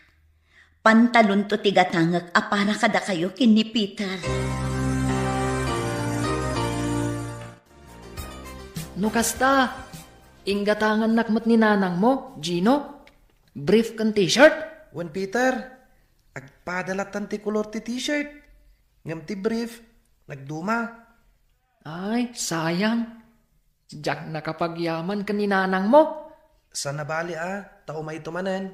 Pantalonto ti gatangek a para kadakayo ken ni Peter. No kasta, inggatangannak met ni nanangmo, Gino? Brief ken t-shirt? Wen, Peter, agpada lattan ti kolor ti t-shirt. Ngem ti brief, nagduma. Ay, sayang. Diak nakapagyaman ken ni nanangmo. Saan a bali a, ta umayto manen.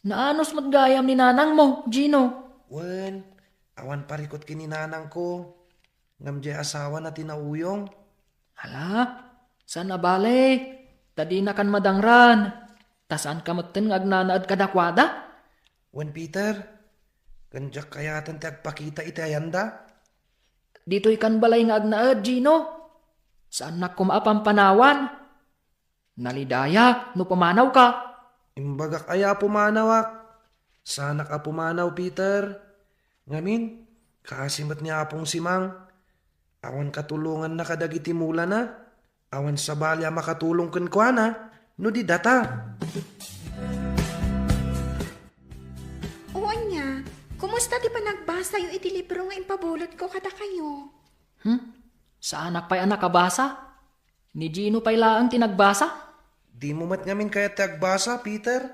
Naanus met gayam ni nanangmo, Gino. Wen, awan parikut ken ni nanangko. Ngem diay asawana ti nauyong. Hala, saan a bale, ta dinakan madangran. Ta saanka metten nga agnanaed kadakuada? Wen, Peter, ken diak kayaten ti agpakita iti ayanda. Ditoykan balay nga agnaed, Gino. Saannak koma a pampanawan. Nalidayak no pumanawka. Imbagak aya a pumanawak. Saanak a pumanaw, Peter. Ngamin, kaasi met ni Apong Simang. Awan katulonganna kadagiti mulana. Awan sabali a makatulong kenkuana no di data. O ania, kumusta ti panagbasayo iti libro nga impabulotko kadakayo? Hmm? Saanak pay a nakabasa? Ni Gino pay laeng ti nagbasa? Dimo met ngamin kayat ti agbasa, Peter?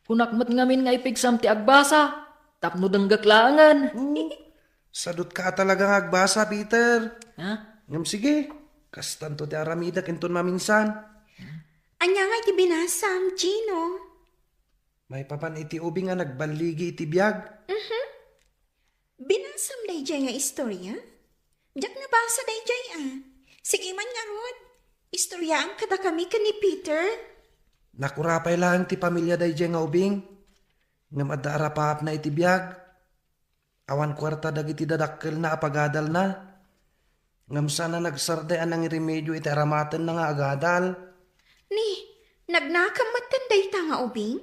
Kunak met ngamin nga ipigsam ti agbasa, tapno denggek laengen. Oh, sadutka a talaga nga agbasa, Peter. Ha? Ngem sige, kastanto ti aramidek inton maminsan. Ania nga iti binasam, Gino? Maipapan iti ubing a nagballigi iti biag. Mhm. Binasam daydiay nga istorya? Diak nabasa daydiay a. Sige man ngarud, istoryaam kadakami ken ni Peter. Nakurapay laeng ti pamilia daydiay nga ubing. Ngem adda arapaapna iti biag. Awan kuarta dagiti dadakkelna a pagadalna. Ngem saan a nagsarday a nangiremedio iti aramatenna nga agadal. Ni, nagnakam metten dayta nga ubing?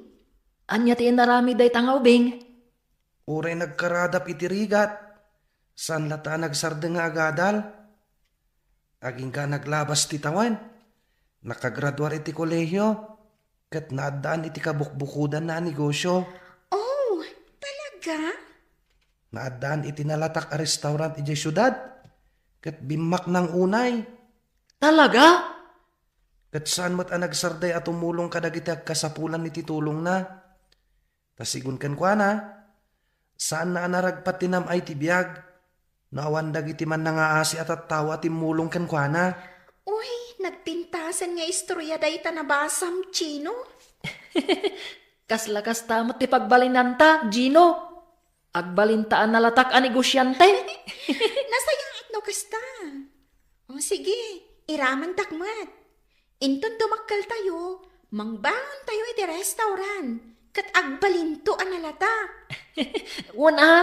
Ania ti inaramid dayta nga ubing? Uray nagkaradap iti rigat, saan latta a nagsardeng nga agadal. Agingga a naglabas ti tawen, nakagraduar iti kolehio, ket naaddaan iti kabukbukodanna a negosio. Oh, talaga? Naaddaan iti nalatak a restaurant idiay siudad, ket bimmaknang unay. Talaga? Ket saan met a nagsarday a tumulong kadagiti agkasapulan iti tulongna. Ta sigun kenkuana, saanna a naragpat ti nam-ay ti biag no awan dagiti mannangaasi a tattao a timmulong kenkuana. Uy, nagpintasen nga istorya dayta nabasam, Gino. Kasla kasta met ti pagbalinanta, Gino. Agbalinta a nalatak a negosiante. Nasayaat no kasta. O sige, iramentak met. Inton dumakkeltayo, mangbangontayo iti restaurant, ket agbalinto a nalatak. Wen a.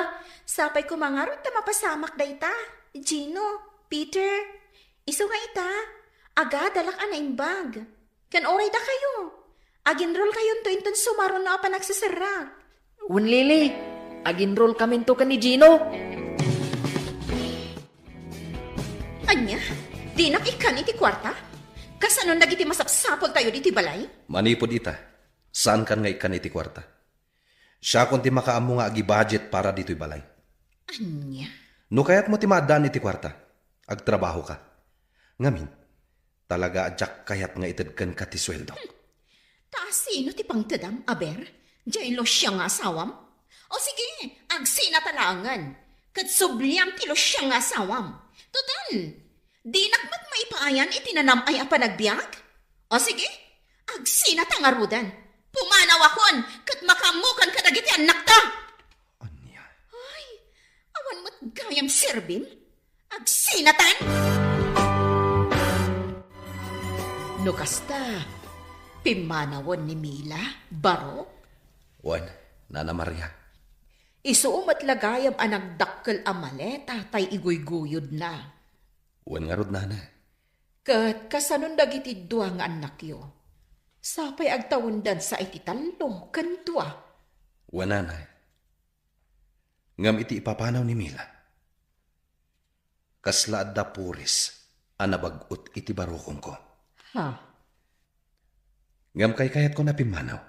Sapay koma ngarud ta mapasamak dayta, Gino, Peter. Isu nga ita, agadalak a naimbag. Ken uray dakayo, aginrulkayonto inton sumaruno a panagseserrak. Wen Lily, aginrulkaminto ken ni Gino. Ania? Dinak ikkan iti kuarta? Kasanon dagiti masapsapultayo ditoy balay? Manipud ita, saankan nga ikkan iti kuarta. Siakon ti makaammo nga agibudget para ditoy balay. Ania? No kayatmo ti maaddaan iti kuarta, agtrabahoka. Ngamin, talaga a diak kayat nga ited kenka ti sueldo. Hmm. Ta asino ti pangtedam, aber? Diay Lucia nga asawam? O sige, agsinata laengen. Ket subliam ti Lucia nga asawam. Total, dinak met maipaayan iti nanam-ay a panagbiag? O sige, agsinata ngaruden. Pumanawakon ket makaammokan kadagiti annakta. Ania? Ay, awan met gayam serbim? Agsinatan! No kasta, pimmanawen ni Mila, Barok? Wen, Nana Maria. Isu met la gayam a nagdakkel a maleta tay iguyguyodna. Wen ngarud, Nana. Ket kasanon dagiti dua nga annakyo? Sapay agtawendansa iti tallo ken dua. Wen, Nana. Ngem iti ipapanaw ni Mila, kasla adda puris a nabag-ot iti barukonko. Ha? Ngem kaykayatko a pimmanaw.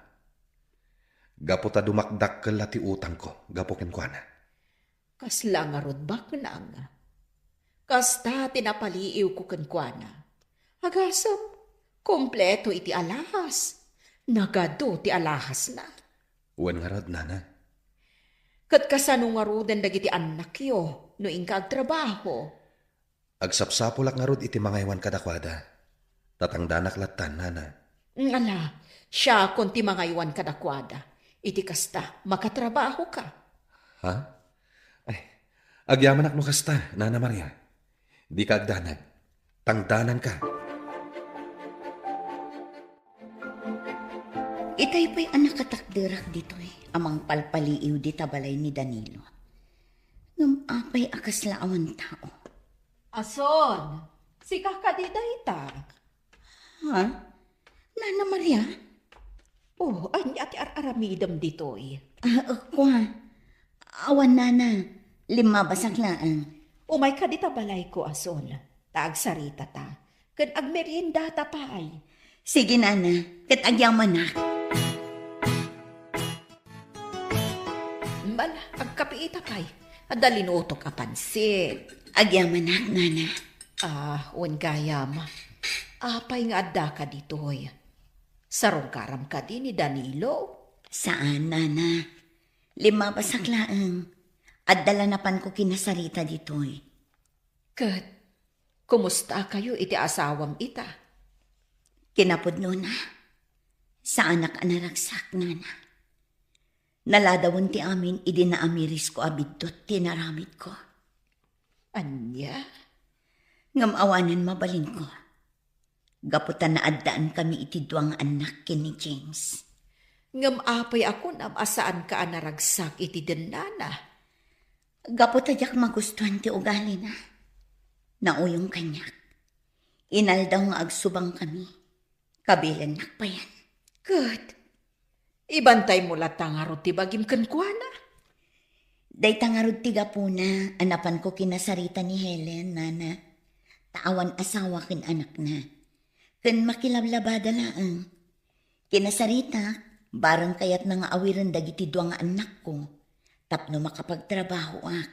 Gapu ta dumakdakkel la ti utangko gapu kenkuana. Kasla ngarud baknang. Kasta ti napaliiwko kenkuana. Agasem, kompleto iti alahas. Nagadu ti alahasna. Wen ngarud, Nana. Ket kasano ngaruden dagiti annakyo no inka agtrabaho? Agsapsapulak ngarud iti mangaywan kadakuada. Tatangdanak lattan, Nana. Ala, siakon ti mangaywan kadakuada. Iti kasta, makatrabahoka. Ha? Ay, agyamanak no kasta, Nana Maria. Dika agdanag. Tangdananka. Itay pay a nakatakderak ditoy a mangpalpaliiw dita balay ni Danilo. Ngem apay a kasla awan tao? Ason, sika kadi dayta? Ha? Nana Maria? Oh, ania ti ar-aramidem ditoy? Ah, kua. Awan, nana. Limmabasak laeng. Umayka dita balayko, Ason. Ta agsaritata. Ken agmeriendata pay. Sige, nana. Ket agyamanak. Bala, agkapiita pay. Adda linutok a pansit. Agyamanak, nana. Ah, wen gayam. Apay nga addaka ditoy? Sarungkaram kadi ni Danilo? Saan, nana. Limmabasak laeng. Adda la napanko kinasarita ditoy. Ket, kumustakayo iti asawam ita? Kinapudnona, saanak a naragsak, nana. Naladawen ti amin idi naamirisko a biddut ti inaramidko. Ania? Ngem awanen mabalinko. Gapu ta naaddaan kami iti dua nga annak ken ni James. Ngem apay a kunam a saanka a naragsak iti dennana? Gapu ta diak magustuan ti ugalina. Nauyong kaniak. Inaldaw nga agsubang kami. Kabilennak payen. Ket, ibantaymo latta ngarud ti bagim kenkuana? Dayta ngarud ti gapuna a napanko kinasarita ni Helen, nana. Ta awan asawa ken anakna. Ken makilablabada laeng. Kinasaritak, bareng kayatna nga awiren dagiti dua nga annakko tapno makapagtrabahoak.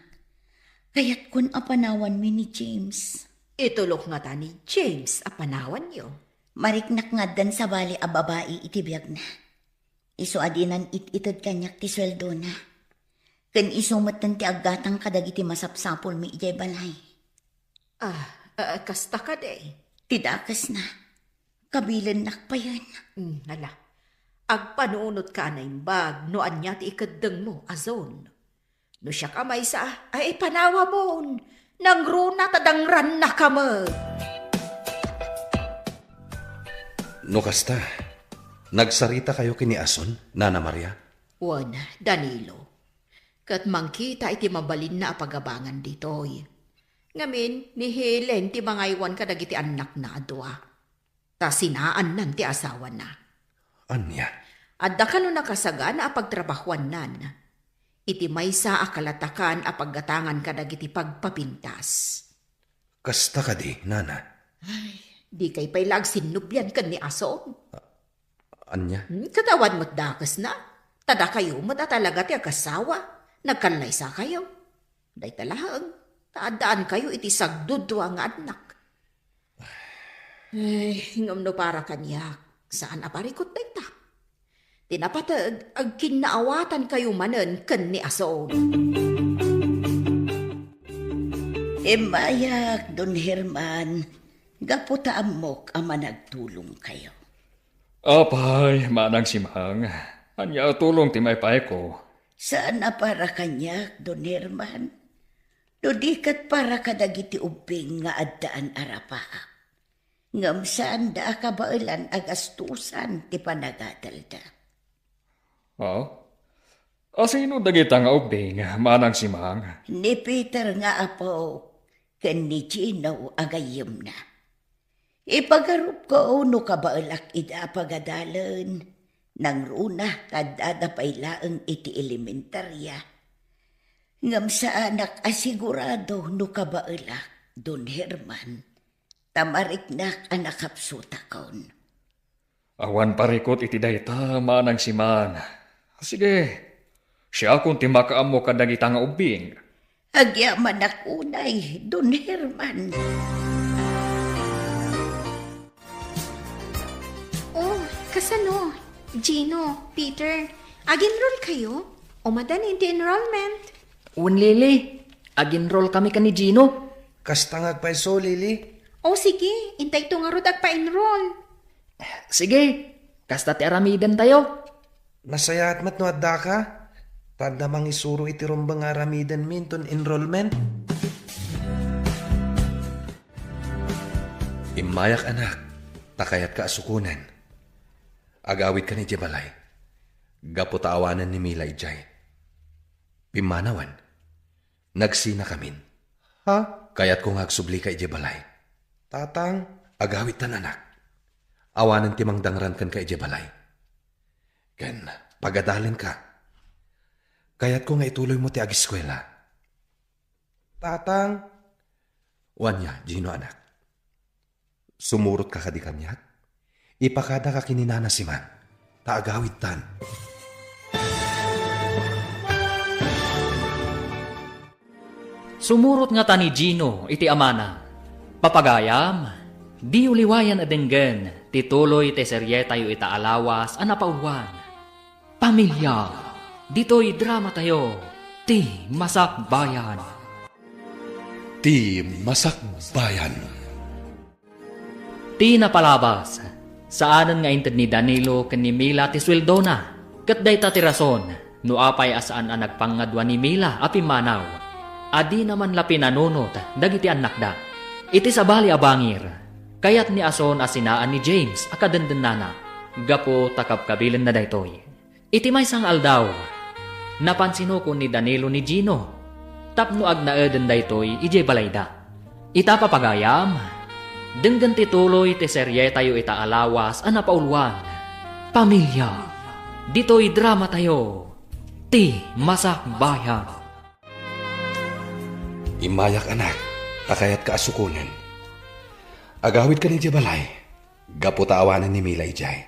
Kayatkon a panawanmi ni James. Itulok ngata ni James a panawanyo? Mariknak nga addan sabali a babai iti biagna. Isu a dinan it-ited kaniak ti sueldona. Ken isu metten ti aggatang kadagiti masapsapulmi idiay balay. Ah, ah, kasta kadi? Ti dakesna. Kabilennak payen. Hmm, ala. Agpanunotka a naimbag no ania ti ikeddengmo, Ason. No siak a maysa, ay panawamon. Nangruna ta dangrannaka met. No kasta, nagsaritakayo ken ni Ason, Nana Maria? Wen, Danilo. Ket mangkita iti mabalinna a pagabangan ditoy. Ngamin, ni Helen ti mangaywan kadagiti annakna a dua. Ta sinaannan ti asawana. Ania? Adda kano nakasagana a pagtrabahuannan. Iti maysa a kalatakan a paggatangan kadagiti pagpapintas. Kasta kadi, nana? Ay, dikay pay la agsinnublian ken ni Ason. Ania? Hmm, ket awan met dakesna. Ta dakayo met a talaga ti agasawa. Nagkallaysakayo. Dayta laeng, ta addaankayo iti sagdudua nga annak. Ay, ngem no para kaniak, saan a parikut dayta. Ti napateg, agkinnaawatankayo manen ken ni Ason. Immayak, Don Herman, gapu ta ammok a managtulongkayo. Apay, Manang Simang, ania a tulong ti maipayko? Saan a para kaniak, Don Herman. No di ket para kadagiti ubbing nga addaan a rapaak. Ngem saanda a kabaelan a gastusan ti panagadalda. Oh? Asino dagita nga ubbing, Manang Simang? Ni Peter nga apo, ken ni Gino a gayyemna. Ipagarupko no kabaelak ida a pagadalen, nangruna ta addada pay laeng iti elementaria. Ngem saanak a sigurado no kabaelak, Don Herman, ta mariknak a nakapsutakon. Awan parikut iti dayta, Manang Simang. Sige, siakon ti makaammo kadagita nga ubbing. Agyamanak unay, Don Herman. Oh, kasano? Gino, Peter, ag-enroll kayo? Umadani ti enrollment. Wen, Lily, ag-enroll kami ken ni Gino. Kasta nga agpayso, Lily. Oh, sige, intayto ngarud agpa-enroll. Sige, kasta ti aramidentayo. Nasayaat met no addaka. Ta adda mangisuro iti rumbeng nga aramidenmi inton enrollment. Immayak, anak, ta kayatka a sukonen. Agawidkan idiay balay. Gapu ta awanen ni Mila idiay. Pimmanawen, nagsinakamin. Ha? Kayatko nga agsublika idiay balay. Tatang. Agawidtan, anak. Awanen ti mangdangran kenka idiay balay. Ken pagadalenka. Kayatko nga ituloymo ti agiskuela. Tatang. Wen nia, Gino, anak. Sumurotka kadi kaniak? Ipakadaka ken ni Nana Simang, ta agawidtan. Sumurot ngata ni Gino iti amana. Papagayam, diyo liwayan a denggen ti tuloy ti serietayo ita a lawas a napauluan. Pamilya, ditoy dramatayo, Ti Masakbayan. Ti Masakbayan. Ti napalabas, saanen nga inted ni Danilo ken ni Mila ti sueldona, ket dayta ti rason no apay a saan a nagpangngadua ni Mila a pimmanaw. A dina man la pinanunot dagiti annakda. Iti sabali a bangir, kayat ni Ason a sinaan ni James a kadendennana, gapu ta kabkabilenna daytoy. Iti maysa nga aldaw, napansinukon ni Danilo ni Gino tapno agnaeden daytoy idiay balayda. Ita, papagayam, denggen ti tuloy ti serietayo ita a lawas a napauluan. Pamilya, ditoy dramatayo, Ti Masakbayan. Immayak, anak, ta kayatka a sukonen. Agawidkan idiay balay, gapu ta awanen ni Mila idiay.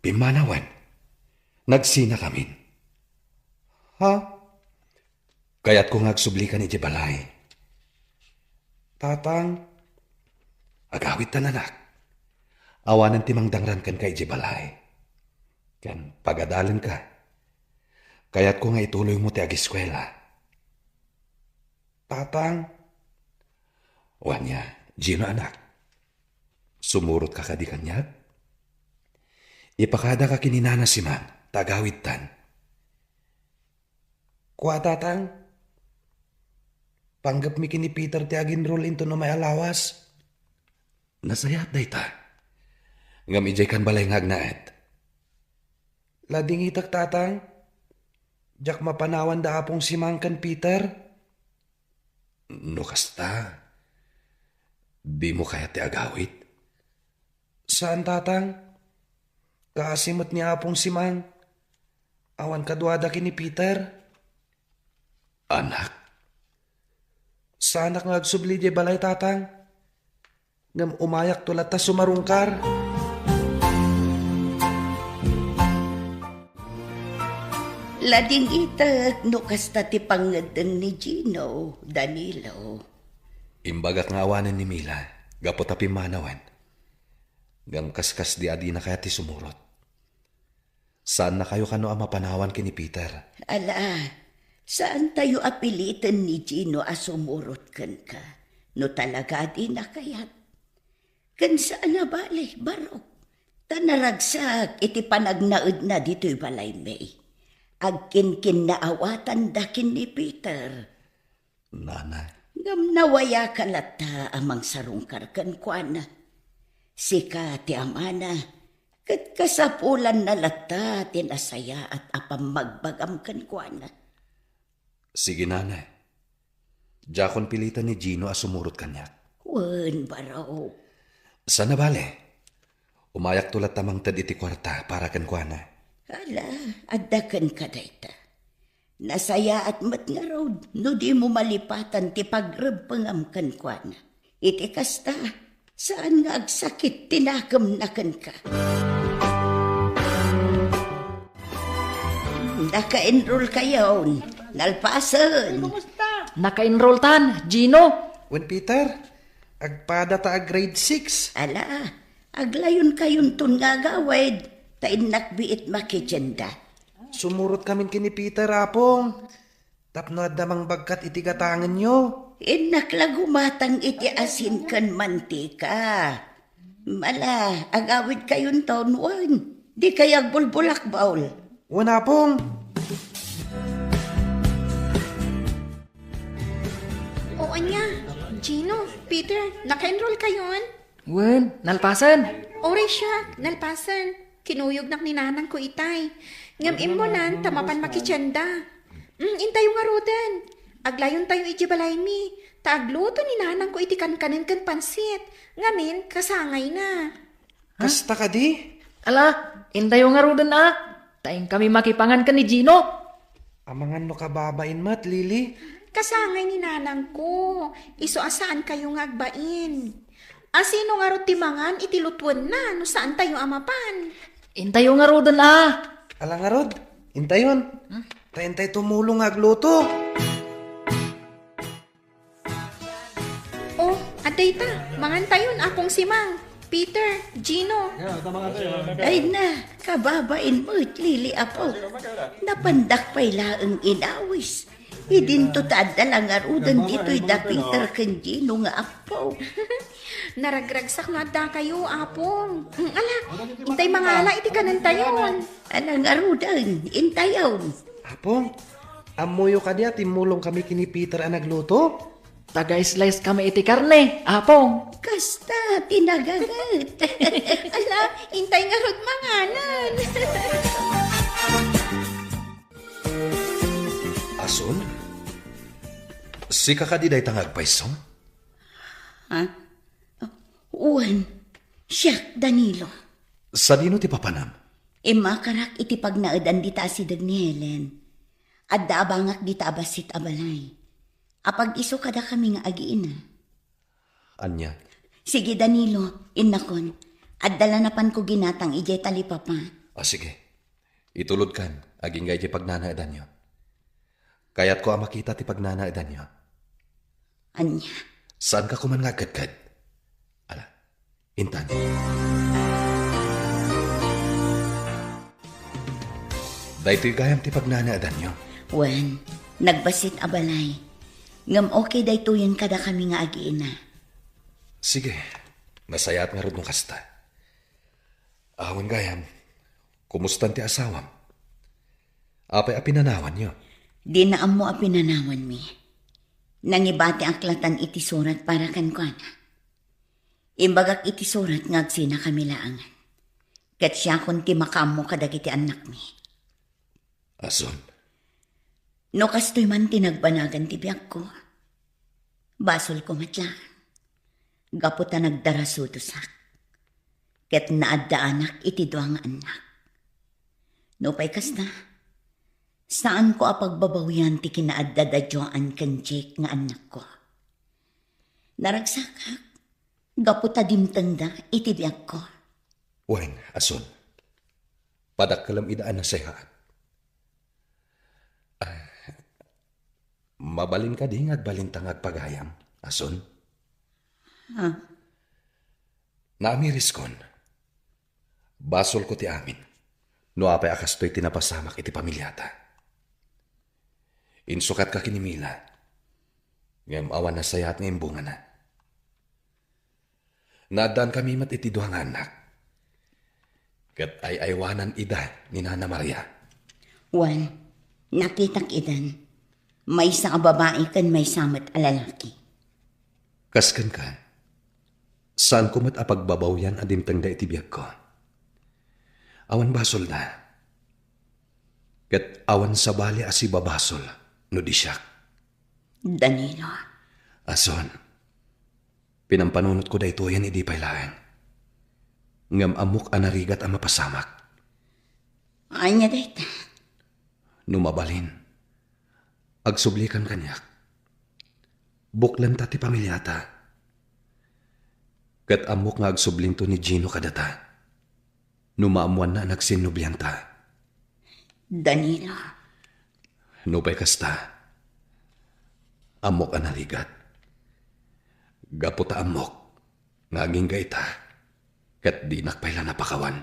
Pimmanawen, nagsinakamin. Ha? Kayatko nga agsublikan idiay balay. Tatang. Agawidtan, anak. Awanen ti mangdangran kenka idiay balay. Ken pagadalenka. Kayatko nga ituloymo ti agiskuela. Tatang. Wen nia, Gino, anak. Sumurotka kadi kaniak? Ipakadaka ken ni Nana Simang, ta agawidtan. Kua, Tatang. Panggepmi ken ni Peter ti agenrol inton umay a lawas. Nasayaat dayta. Ngem idiaykan balay nga agnaed. Ladingitek, Tatang. Diak mapanawan da Apong Simang ken Peter. No kasta, dimo kayat ti agawid? Saan, Tatang. Kaasi met ni Apong Simang. Awan kaduada ken ni Peter. Anak. Saanak nga agsubli idiay balay, Tatang. Ngem umayakto latta sumarungkar. Ladingitek no kasta ti pangngeddeng ni Gino, Danilo. Imbagak nga awanen ni Mila, gapu ta pimmanawen. Ngem kaskasdi a dina kayat ti sumurot. Saannakayo kano a mapanawan ken ni Peter? Ala, saantayo a piliten ni Gino a sumurot kenka no talaga a dina kayat. Ken saan a bale, barok, ta naragsak iti panagnaedna ditoy balaymi. Agkinkinnaawatanda ken ni Peter. Nana. Ngem nawayaka latta a mangsarungkar kenkuana. Sika ti amana, ket kasapulanna latta ti nasayaat a pammagbagam kenkuana. Sige, Nana. Diakon piliten ni Gino a sumurot kaniak. Wen, barok. Saan a bale. Umayakto latta mangted iti kuarta para kenkuana. Ala, adda kenka dayta. Nasayaat met ngarud no dimo malipatan ti pagrebbengam kenkuana. Iti kasta, saan nga agsakit ti nakemna kenka. Naka-enroll kayon. Nalpasen. Naka-enrolltan, Gino. Wen, Peter, agpada ta a grade six. Ala, aglayon kayonton nga agawid, ta innak biit makitienda. Sumurot kamin ken ni Peter, Apong. Tapno adda mangbagkat iti gatangenyo. Innak la gumatang iti asin ken mantika. Ala, agawid kayonton wen. Dikay agbulbulak, Baul. Wen, Apong. O ania, Gino, Peter, naka-enroll kayon? Wen, nalpasen. Uray siak, nalpasen. Kinuyognak ni nanangko itay. Ngem immunan ta mapan makitienda. Mm, intayo ngaruden. Aglayontayo idiay balaymi. Ta agluto ni nanangko iti kankanen ken pansit. Ngamin, kasangayna. Kasta kadi? Ala, intayo ngaruden a. Ta inkami makipangan ken ni Gino. Amangan no kababain met, Lily. Kasangay ni nanangko. Isu a saankayo nga agbain. A, sino ngarud ti mangan iti lutuenna no saantayo a mapan? Intayo ngaruden a. Ala ngarud, intayon. Hmm? Ta intay tumulong nga agluto. Oh, adda ita. Mangantayon, Apong Simang, Peter, Gino. Ay na, kababain met, Lily, Apo. Napandak pay laeng inawis. Idinto ta adda la ngaruden ditoy da Peter ken Gino nga apo. Naragragsak no adda kayo, Apong. Mm, ala, intay mangala iti kanentayon. Ala ngaruden, intayon. Apong, ammoyo kadi a timmulong kami ken ni Peter a nagluto? Taga-slice kami iti karne, Apong. Kasta, ti nagaget. Ala, intay ngarud manganan. Ason? Sika kadi dayta nga agpayso? Ha? Wen, siak, Danilo. Sadino ti papanam? Immakarak iti pagnaedan dita asideg ni Helen. Adda abangak dita a bassit a balay. Apag-isu kadakami nga agiina. Ania? Sige, Danilo, innakon. Adda la napanko ginatang idiay talipapa. Ah, sige. Itulodkan, agingga idiay pagnanaedanyo. Kayatko a makita ti pagnanaedanyo. Ania? Saanka koman nga agkedked? Ala, intan. Daytoy gayam ti pagnanaedanyo. Wen, nagbassit a balay. Ngem okay daytoyen kadakami nga agiina. Sige, nasayaat ngarud no kasta. Awan gayam, kumustan ti asawam? Apay a pinanawanyo? Dina ammo a pinanawanmi. Nangibatiak latan iti surat para kenkuana. Imbagak iti surat nga agsinakami laengen. Ket siakon ti makaammo kadagiti annakmi. Ason? No kastoy man ti nagbanagan ti biagko, basolko met laeng. Gapu ta nagdarasudosak. Ket naaddaanak iti dua nga annak. Nupay kasta, saanko a pagbabawian ti kinaadda da Joan ken Jake nga annakko. Naragsakak gapu ta dimtengda iti biagko. Wen, Ason, padakkelem ida a nasayaat. Ah, mabalin kadi nga agbalinta nga agpagayam, Ason? Ha? Naamiriskon. Basolko ti amin. No apay a kastoy ti napasamak iti pamiliata. Insukatka ken ni Mila. Ngem awan nasayaat nga imbungana. Naaddaankami met iti dua nga annak. Ket ay-aywanan ida ni Nana Maria. Wen, nakitak idan. Maysa a babai ken maysa met a lalaki. Kas kenka, saanko met a pagbabawian a dimtengda iti biagko. Awan basolda. Ket awan sabali a sibabasol no di siak. Danilo. Ason, pinampanunotko daytoyen idi pay laeng. Ngem ammok a narigat a mapasamak. Ania dayta? No mabalin, agsublikan kaniak. Buklenta ti pamiliata. Ket ammok nga agsublinto ni Gino kadata no maammoanna a nagsinnublianta. Danilo. Nupay kasta, ammok a narigat. Gapu ta ammok nga agingga ita, ket dinak pay la napakawan.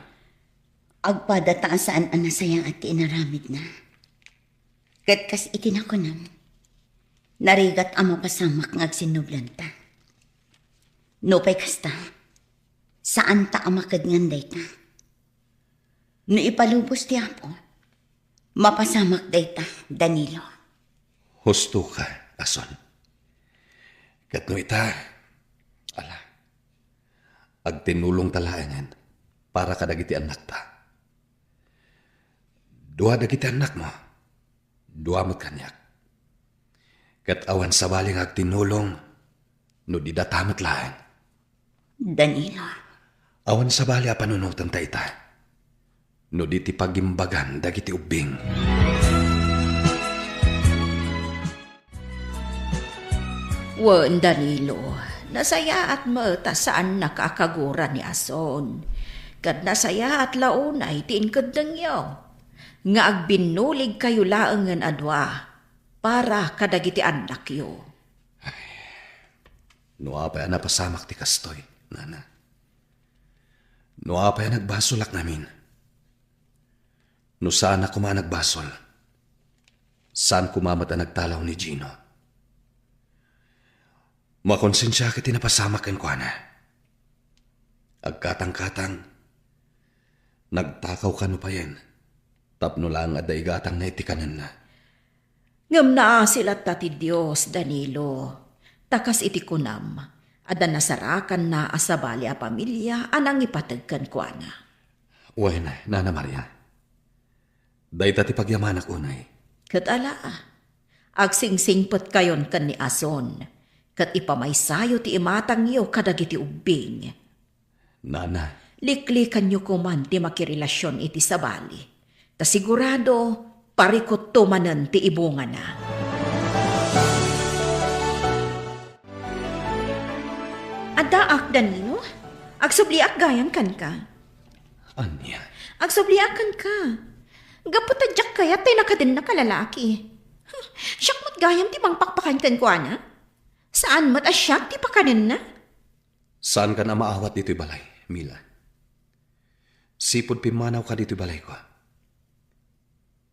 Agpada ta a saan a nasayaat ti inaramidna. Ket kas iti nakunam, narigat a mapasamak nga agsinnublianta. Nupay kasta, saanta a makedngan dayta. No ipalubos ti Apo, mapasamak dayta, Danilo. Husto ka, Ason. Ket no ita, ala, agtinulongta laengen para kadagiti annakta. Dua dagiti annakmo, dua met kaniak. Ket awan sabali nga agtinulong no di data met laeng. Danilo. Awan sabali a panunotenta ita no di ti pagimbagan dagiti ubbing. Wen, Danilo, nasayaat met a saannaka a kagura ni Ason. Ket nasayaat la unay ti inkeddengyo nga agbinnuligkayo laengen a dua para kadagiti annakyo. No apay a napasamak ti kastoy, nana? No apay a nagbasolak ngamin? No saanak koma a nagbasol, saan koma met a nagtalaw ni Gino. Makonsensiak iti napasamak kenkuana. Agkatangkatang, nagtakaw kano payen tapno laeng adda igatangna iti kanenna. Ngem naasi latta ti Dios, Danilo, ta kas iti kunam, adda nasarakanna a sabali a pamilia a nangipateg kenkuana. Wen, Nana Maria, dayta ti pagyamanak unay. Ket ala, agsingsingpetkayon ken ni Ason, ket ipamaysayo ti imatangyo kadagiti ubbing. Nana. Liklikanyo koman ti makirelasion iti sabali, ta sigurado, parikutto manen ti ibungana. Addaak, Danilo. Agsubliak gayam kenka. Ania? Agsubliak kenka. Gapu ta diak kayat ti nakadennak a lalaki. Huh, siak met gayam ti mangpakpakan kenkuana. Saan met a siak ti pakanenna. Saankan a maawat ditoy balay, Mila. Sipud pimmanawka ditoy balayko,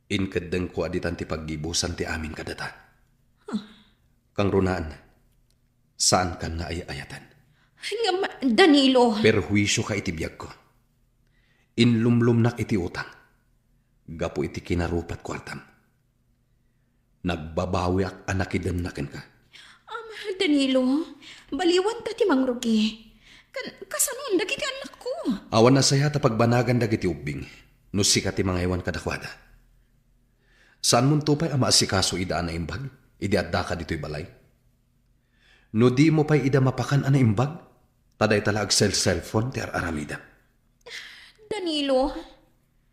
inkeddengko a ditan ti paggibusan ti amin kadata. Huh. Kangrunaan, saankan nga ay-ayaten. Ngem, Danilo. Perhuisioka iti biagko. Inlumlumnak iti utang gapu iti kinarupat kuartam. Nagbabawiak a nakidenna kenka. Am, Danilo, baliwanta ti mangrugi. Kan-, kasanon dagiti annakko? Awan a sayaat a pagbanagan dagiti ubbing no sika ti mangaywan kadakuada. Saanmonto pay a maasikaso ida a naimbag idi addaka ditoy balay? No dimo pay ida mapakan a naimbag, ta dayta la agselselfon ti ar-aramidem. Danilo.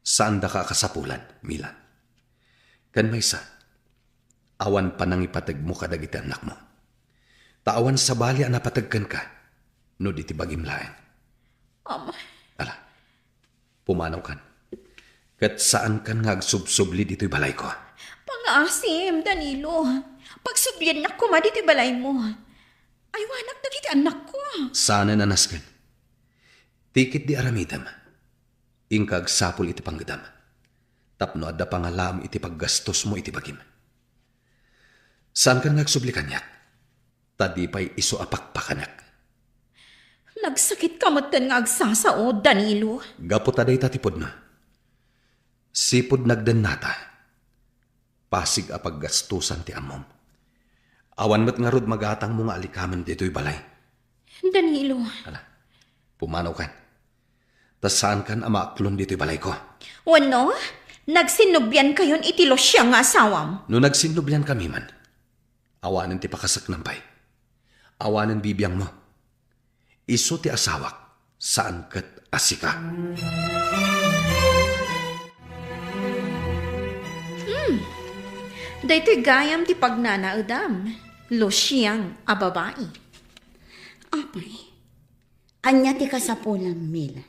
Saandaka a kasapulan, Mila. Ken maysa, awan panangipategmo kadagiti annakmo. Ta awan sabali a napateg kenka no di ti bagim laeng. Ama. Ala, pumanawkan. Ket saankan nga agsubsubli ditoy balayko. Pangaasim, Danilo. Pagsubliennak koma ditoy balaymo. Aywanak dagiti annakko. Saanen a nasken. Ti ketdi aramidem, inka agsapul iti panggedam, tapno adda pangalaam iti paggastosmo iti bagim. Saankan nga agsubli kaniak, ta di pay isu a pakpakanak. Nagsakitka metten nga agsasao, Danilo. Gapu ta dayta ti pudno. Sipud nagdennata, pasig a paggastosan ti ammom. Awan met ngarud magatangmo nga alikamen ditoy balay. Danilo. Ala, pumanawkan. Ta saankan a maaklon ditoy balayko. Wenno, nagsinnubliankayon iti Lucia nga asawam. No nagsinnubliankami man, awanen ti pakasaknam pay. Awanen bibiangmo. Isu ti asawak, saan ket a sika. Hmm. Daytoy gayam ti pagnanaedam, Luciang a babai. Apay, ania ti kasapulam, Mila?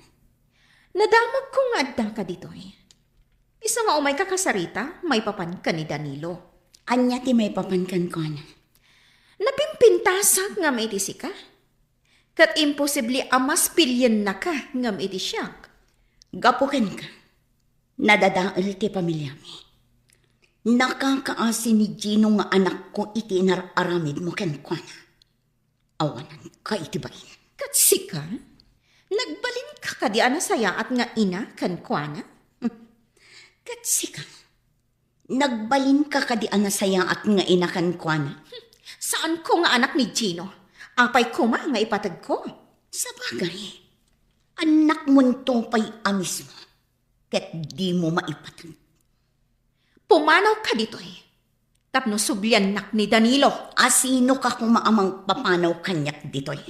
Nadamagko nga addaka ditoy. Isu nga umayka kasarita, maipapan ken ni Danilo. Ania ti maipapan kenkuana? Napimpintasak ngem iti sika. Ket imposible a mas piliennaka ngem iti siak. Gapu kenka, nadadael ti pamiliami. Nakakaasi ni Gino nga anakko iti inar-aramidmo kenkuana. Awananka iti bain. Ket sika? Nagbalinka kadi a nasayaat nga ina kenkuana? Ket sika, nagbalinka kadi a nasayaat nga ina kenkuana? Saanko nga anak ni Gino. Apay koma nga ipategko? Sabagay, annakmonto pay a mismo, ket dimo maipateg. Pumanawka ditoy tapno subliannak ni Danilo. A sinoka koma a mangpapanaw kaniak ditoy?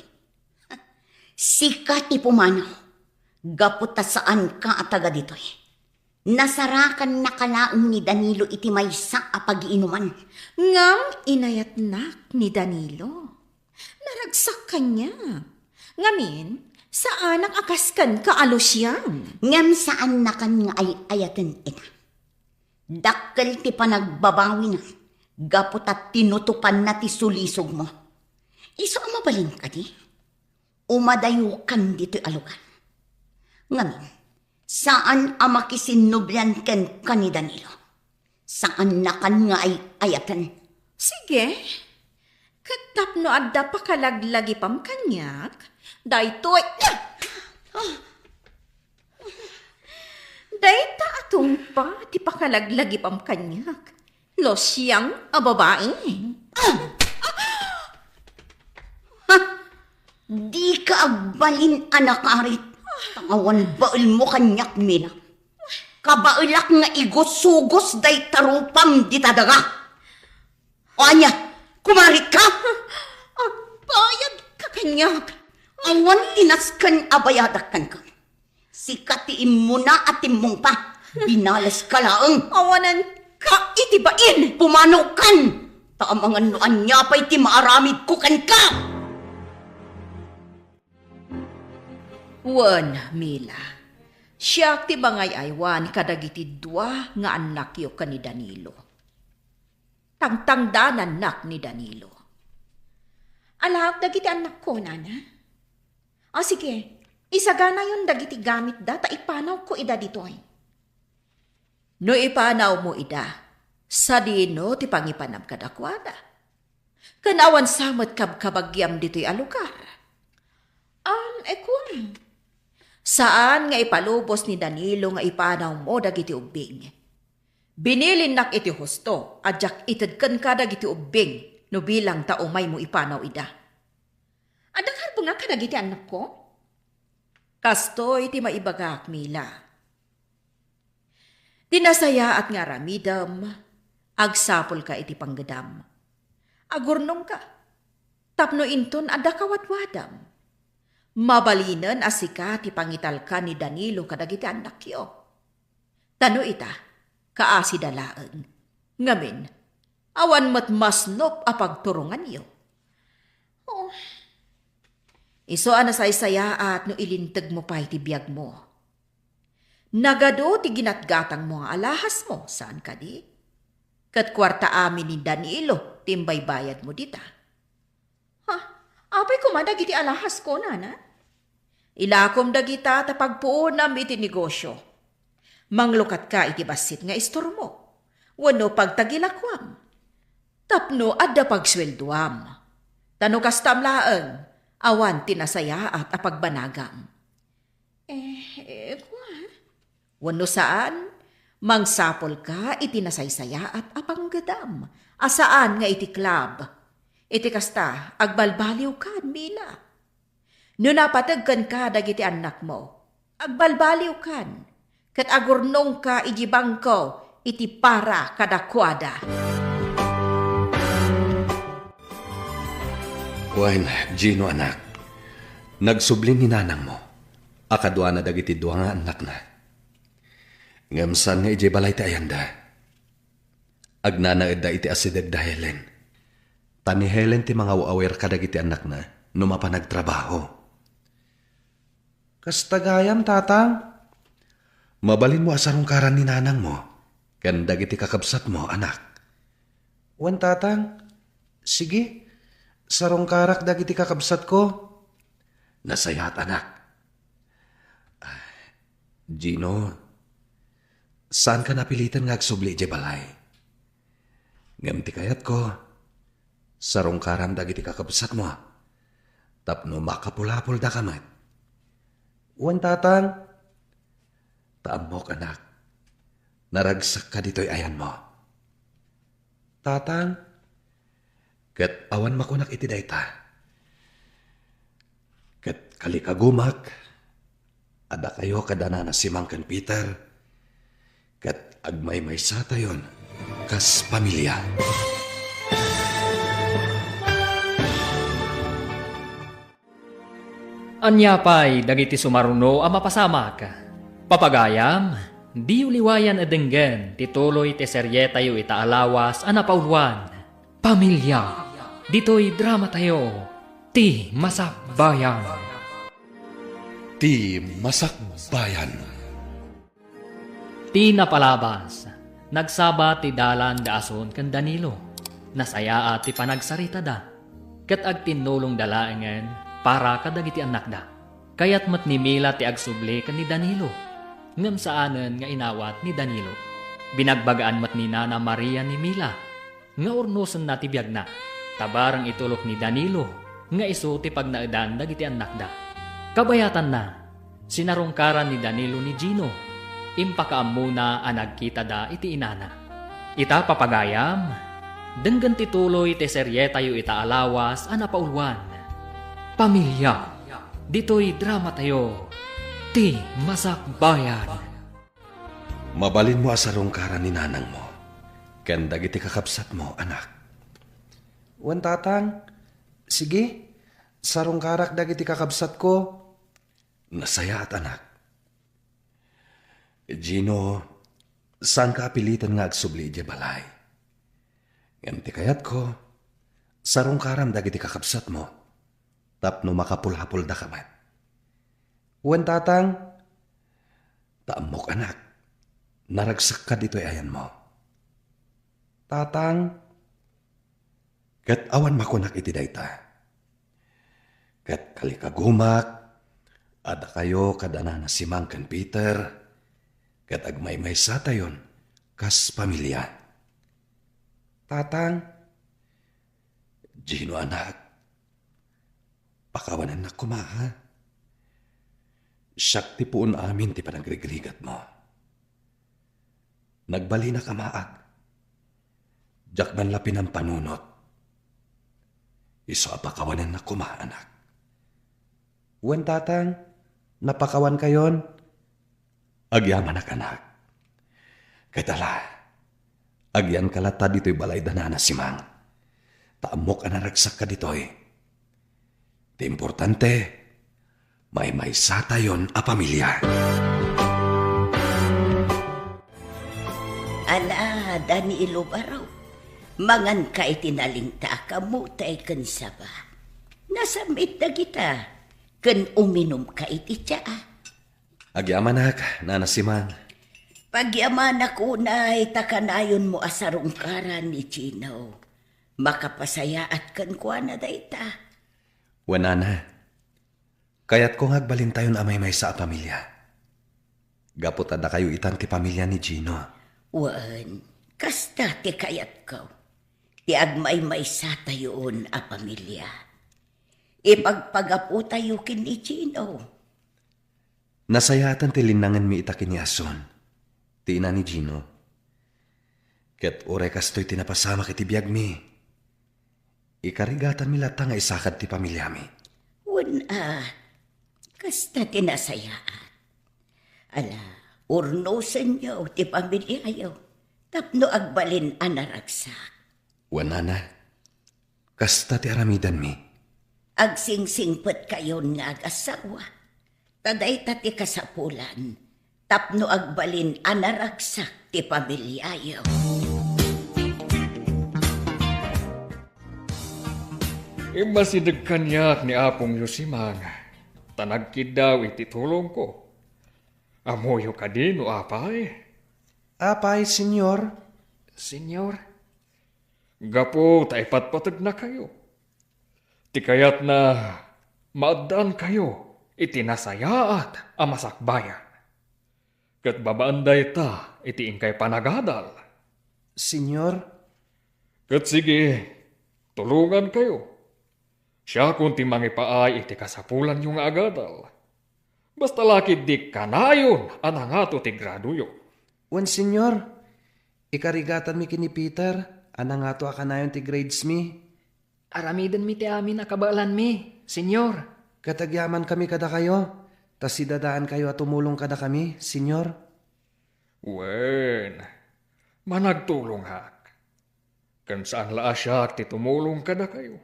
Sika ti pumanaw, gapu ta saanka a taga ditoy. Nasarakannaka laeng ni Danilo iti maysa a pagiinuman. Ngem inayatnak ni Danilo. Naragsak kaniak. Ngamin, saanak a kas kenka a Lucian. Ngem saannakan nga ay-ayaten ita. Dakkel ti panagbabawina gapu ta tinutopanna ti sulisogmo. Isu a mabalin kadi, umadayokan ditoy a lugar. Ngamin, saan a makisinnublian kenka ni Danilo. Saannakan nga ay-ayaten. Sige. Ket tapno adda pakalaglagipam kaniak, daytoy, dayta a tungpa ti pakalaglagipam kaniak. Lucian a babai. Ha? Dika agbalin a nakarit. Awan baelmo kaniak, Mila. Kabaelak nga igusugos dayta rupam dita daga. O ania, kumaritka? Agbayadka kaniak. Awan ti nasken a bayadak kenka. Sika ti immuna a timmungpa. Binaleska laeng. Awananka iti bain. Pumanawkan. Ta amangan no ania pay ti maaramidko kenka. Wen, Mila, siak ti mangay-aywan kadagiti dua nga annakyo ken ni Danilo. Tangtangdanannak ni Danilo. Alaak dagiti annakko, nana? O sige, isaganayon dagiti gamitda ta ipanawko ida ditoy. No ipanawmo ida, sadino ti pangipanam kadakuada? Ken awan sa met kabkabagiam ditoy a lugar? Am, ekua. Saan nga ipalubos ni Danilo nga ipanawmo dagiti ubbing. Binilinnak iti husto a diak ited kenka dagiti ubbing no bilang ta umaymo ipanaw ida. Adda karbengak kadagiti annakko? Kastoy ti maibagak, Mila. Ti nasayaat nga aramidem, agsapulka iti panggedam. Agurnongka, tapno inton adda kawadwadam. Mabalinen a sika ti pangitalka ni Danilo kadagiti annakyo. Ta no ita, kaasida laeng. Ngamin, awan met masnop a pagturonganyo. Oh. Isu a nasaysayaat no ilintegmo pay ti biagmo. Nagadu ti ginatgatangmo nga alahasmo, saan kadi? Ket kuarta amin ni Danilo ti imbaybayadmo dita. Ha? Apay koma dagiti alahasko, nana? Ilakom dagita ta pagpuonam iti negosio. Manglukatka iti bassit nga istormo wenno pagtagilakuam tapno adda pagsueldoam. Ta no kastam laeng, awan ti nasayaat a pagbanagam. Eh, eh, kua? Wenno saan, mangsapulka iti nasaysayaat a panggedam a saan nga iti club. Iti kasta, agbalbaliwkan, Mila. No napateg kenka dagiti annakmo, agbalbaliwkan, ket agurnongka idiay bangko iti para kadakuada. Wen, Gino, anak, nagsubli ni nanangmo a kaduana dagiti dua nga annakna. Ngem saan nga idiay balay ti ayanda. Agnanaedda iti asideg da Helen. Ta ni Helen ti mangaw-awir kadagiti annakna no mapan agtrabaho. Kasta gayam, Tatang. Mabalinmo a sarungkaran ni nanangmo ken dagiti kakabsatmo, anak. Wen, Tatang. Sige, sarungkarak dagiti kakabsatko. Nasayaat, anak. Ah, Gino, saanka napiliten nga agsubli idiay balay. Ngem ti kayatko, sarungkaram dagiti kakabsatmo tapno makapulapuldaka met. Wen, Tatang. Ta ammok, anak, Naragsakka ditoy ayanmo. Tatang, ket awan makunak iti dayta. Ket kalikagumak, a dakayo kada Nana Simang ken Peter, ket agmaymaysatayon kas pamilia. Ania pay dagiti sumaruno a mapasamak? Papagayam, diyo liwayan a denggen ti tuloy ti serietayo ita a lawas a napauluan, Pamilia. Ditoy dramatayo, Ti Masakbayan. Ti Masakbayan. Ti napalabas, nagsaba ti dalan da Ason ken Danilo. Nasayaat ti panagsaritada, ket agtinnulongda laengen para kadagiti annakda. Kayat met ni Mila ti agsubli ken ni Danilo, ngem saanen nga inawat ni Danilo. Binagbagaan met ni Nana Maria ni Mila nga urnosenna ti biagna, ta bareng itulok ni Danilo nga isu ti pagnaedan dagiti annakda. Kabayatanna, sinarungkaran ni Danilo ni Gino. Impakaammona a nagkitada iti inana. Ita, papagayam, denggen ti tuloy ti serietayo ita a lawas a napauluan, Pamilia. Ditoy dramatayo, Ti Masakbayan. Mabalinmo a sarungkaran ni nanangmo ken dagiti kakabsatmo, anak. Wen, tatang. Sige, sarungkarak dagiti kakabsatko. Nasayaat, anak. Gino, saanka a piliten nga agsubli idiay balay. Ngem ti kayatko, sarungkaram dagiti kakabsatmo tapno makapulhapuldaka met. Wen, tatang. Ta ammok, anak, naragsakka ditoy ayanmo. Tatang. Ket awan makunak iti dayta. Ket kalikagumak, a dakayo kada Nana Simang ken Peter, ket agmaymaysatayon kas pamilia. Tatang. Gino, anak, pakawanennak koma, ha? Siak ti puon amin ti panagrigrigatmo. Nagbalinak a maag. Diak man la pinampanunot. Isu a pakawanennak koma, anak. Wen, tatang, napakawankayon. Agyamanak, anak. Ket ala, agyanka latta ditoy balay da Nana Simang. Ta ammok a naragsakka ditoy. Ti importante, maymaysatayon a pamilia. Ala, Danilo Baro, manganka iti nalingta a kamutay ken saba. Nasammit dagita, ken uminumka iti tsaa. Agyamanak, Nana Simang. Pagyamanak unay ta kanayonmo a sarungkaran ni Gino. Makapasayaat kenkuana dayta. Wen, Nana, kayatko nga agbalintayon a maymaysa a pamilia. Gapu ta dakayo itan ti pamilia ni Gino. Wen, kasta ti kayatko. Ti agmaymaysatayon a pamilia. Ipagpagaputayo ken ni Gino. Nasayaatan ti linnangenmi ita ken ni Ason, ti ina ni Gino. Ket uray kastoy ti napasamak iti biagmi, ikarigatanmi latta nga isakad ti pamiliami. Wen a, kasta ti nasayaat. Ala, urnosenyo ti pamiliayo tapno agbalin a naragsak. Wen, Nana, kasta ti aramidanmi. Agsingsingpetkayon nga agassawa, ta dayta ti kasapulan tapno agbalin a naragsak ti pamiliayo. Immasideg kaniak ni Apongyo Simang, ta nagkiddaw iti tulongko. Ammoyo kadi no apay? Apay, Señor? Señor? Gapu ta ipatpategnakayo. Ti kayatna, maaddaankayo iti nasayaat a masakbayan. Ket babaen dayta iti inkay panagadal. Señor? Ket sige, tulongankayo. Siakon ti mangipaay iti kasapulanyo nga agadal. Basta la ketdi kanayon a nangato ti gradoyo. Wen, Señor, ikarigatanmi ken ni Peter a nangato a kanayon ti grades mi. Aramidenmi ti amin a kabaelanmi, Señor. Ket agyamankami kadakayo, ta sidadaankayo a tumulong kadakami, Señor. Wen, managtulongak. Ken saan la a siak ti tumulong kadakayo.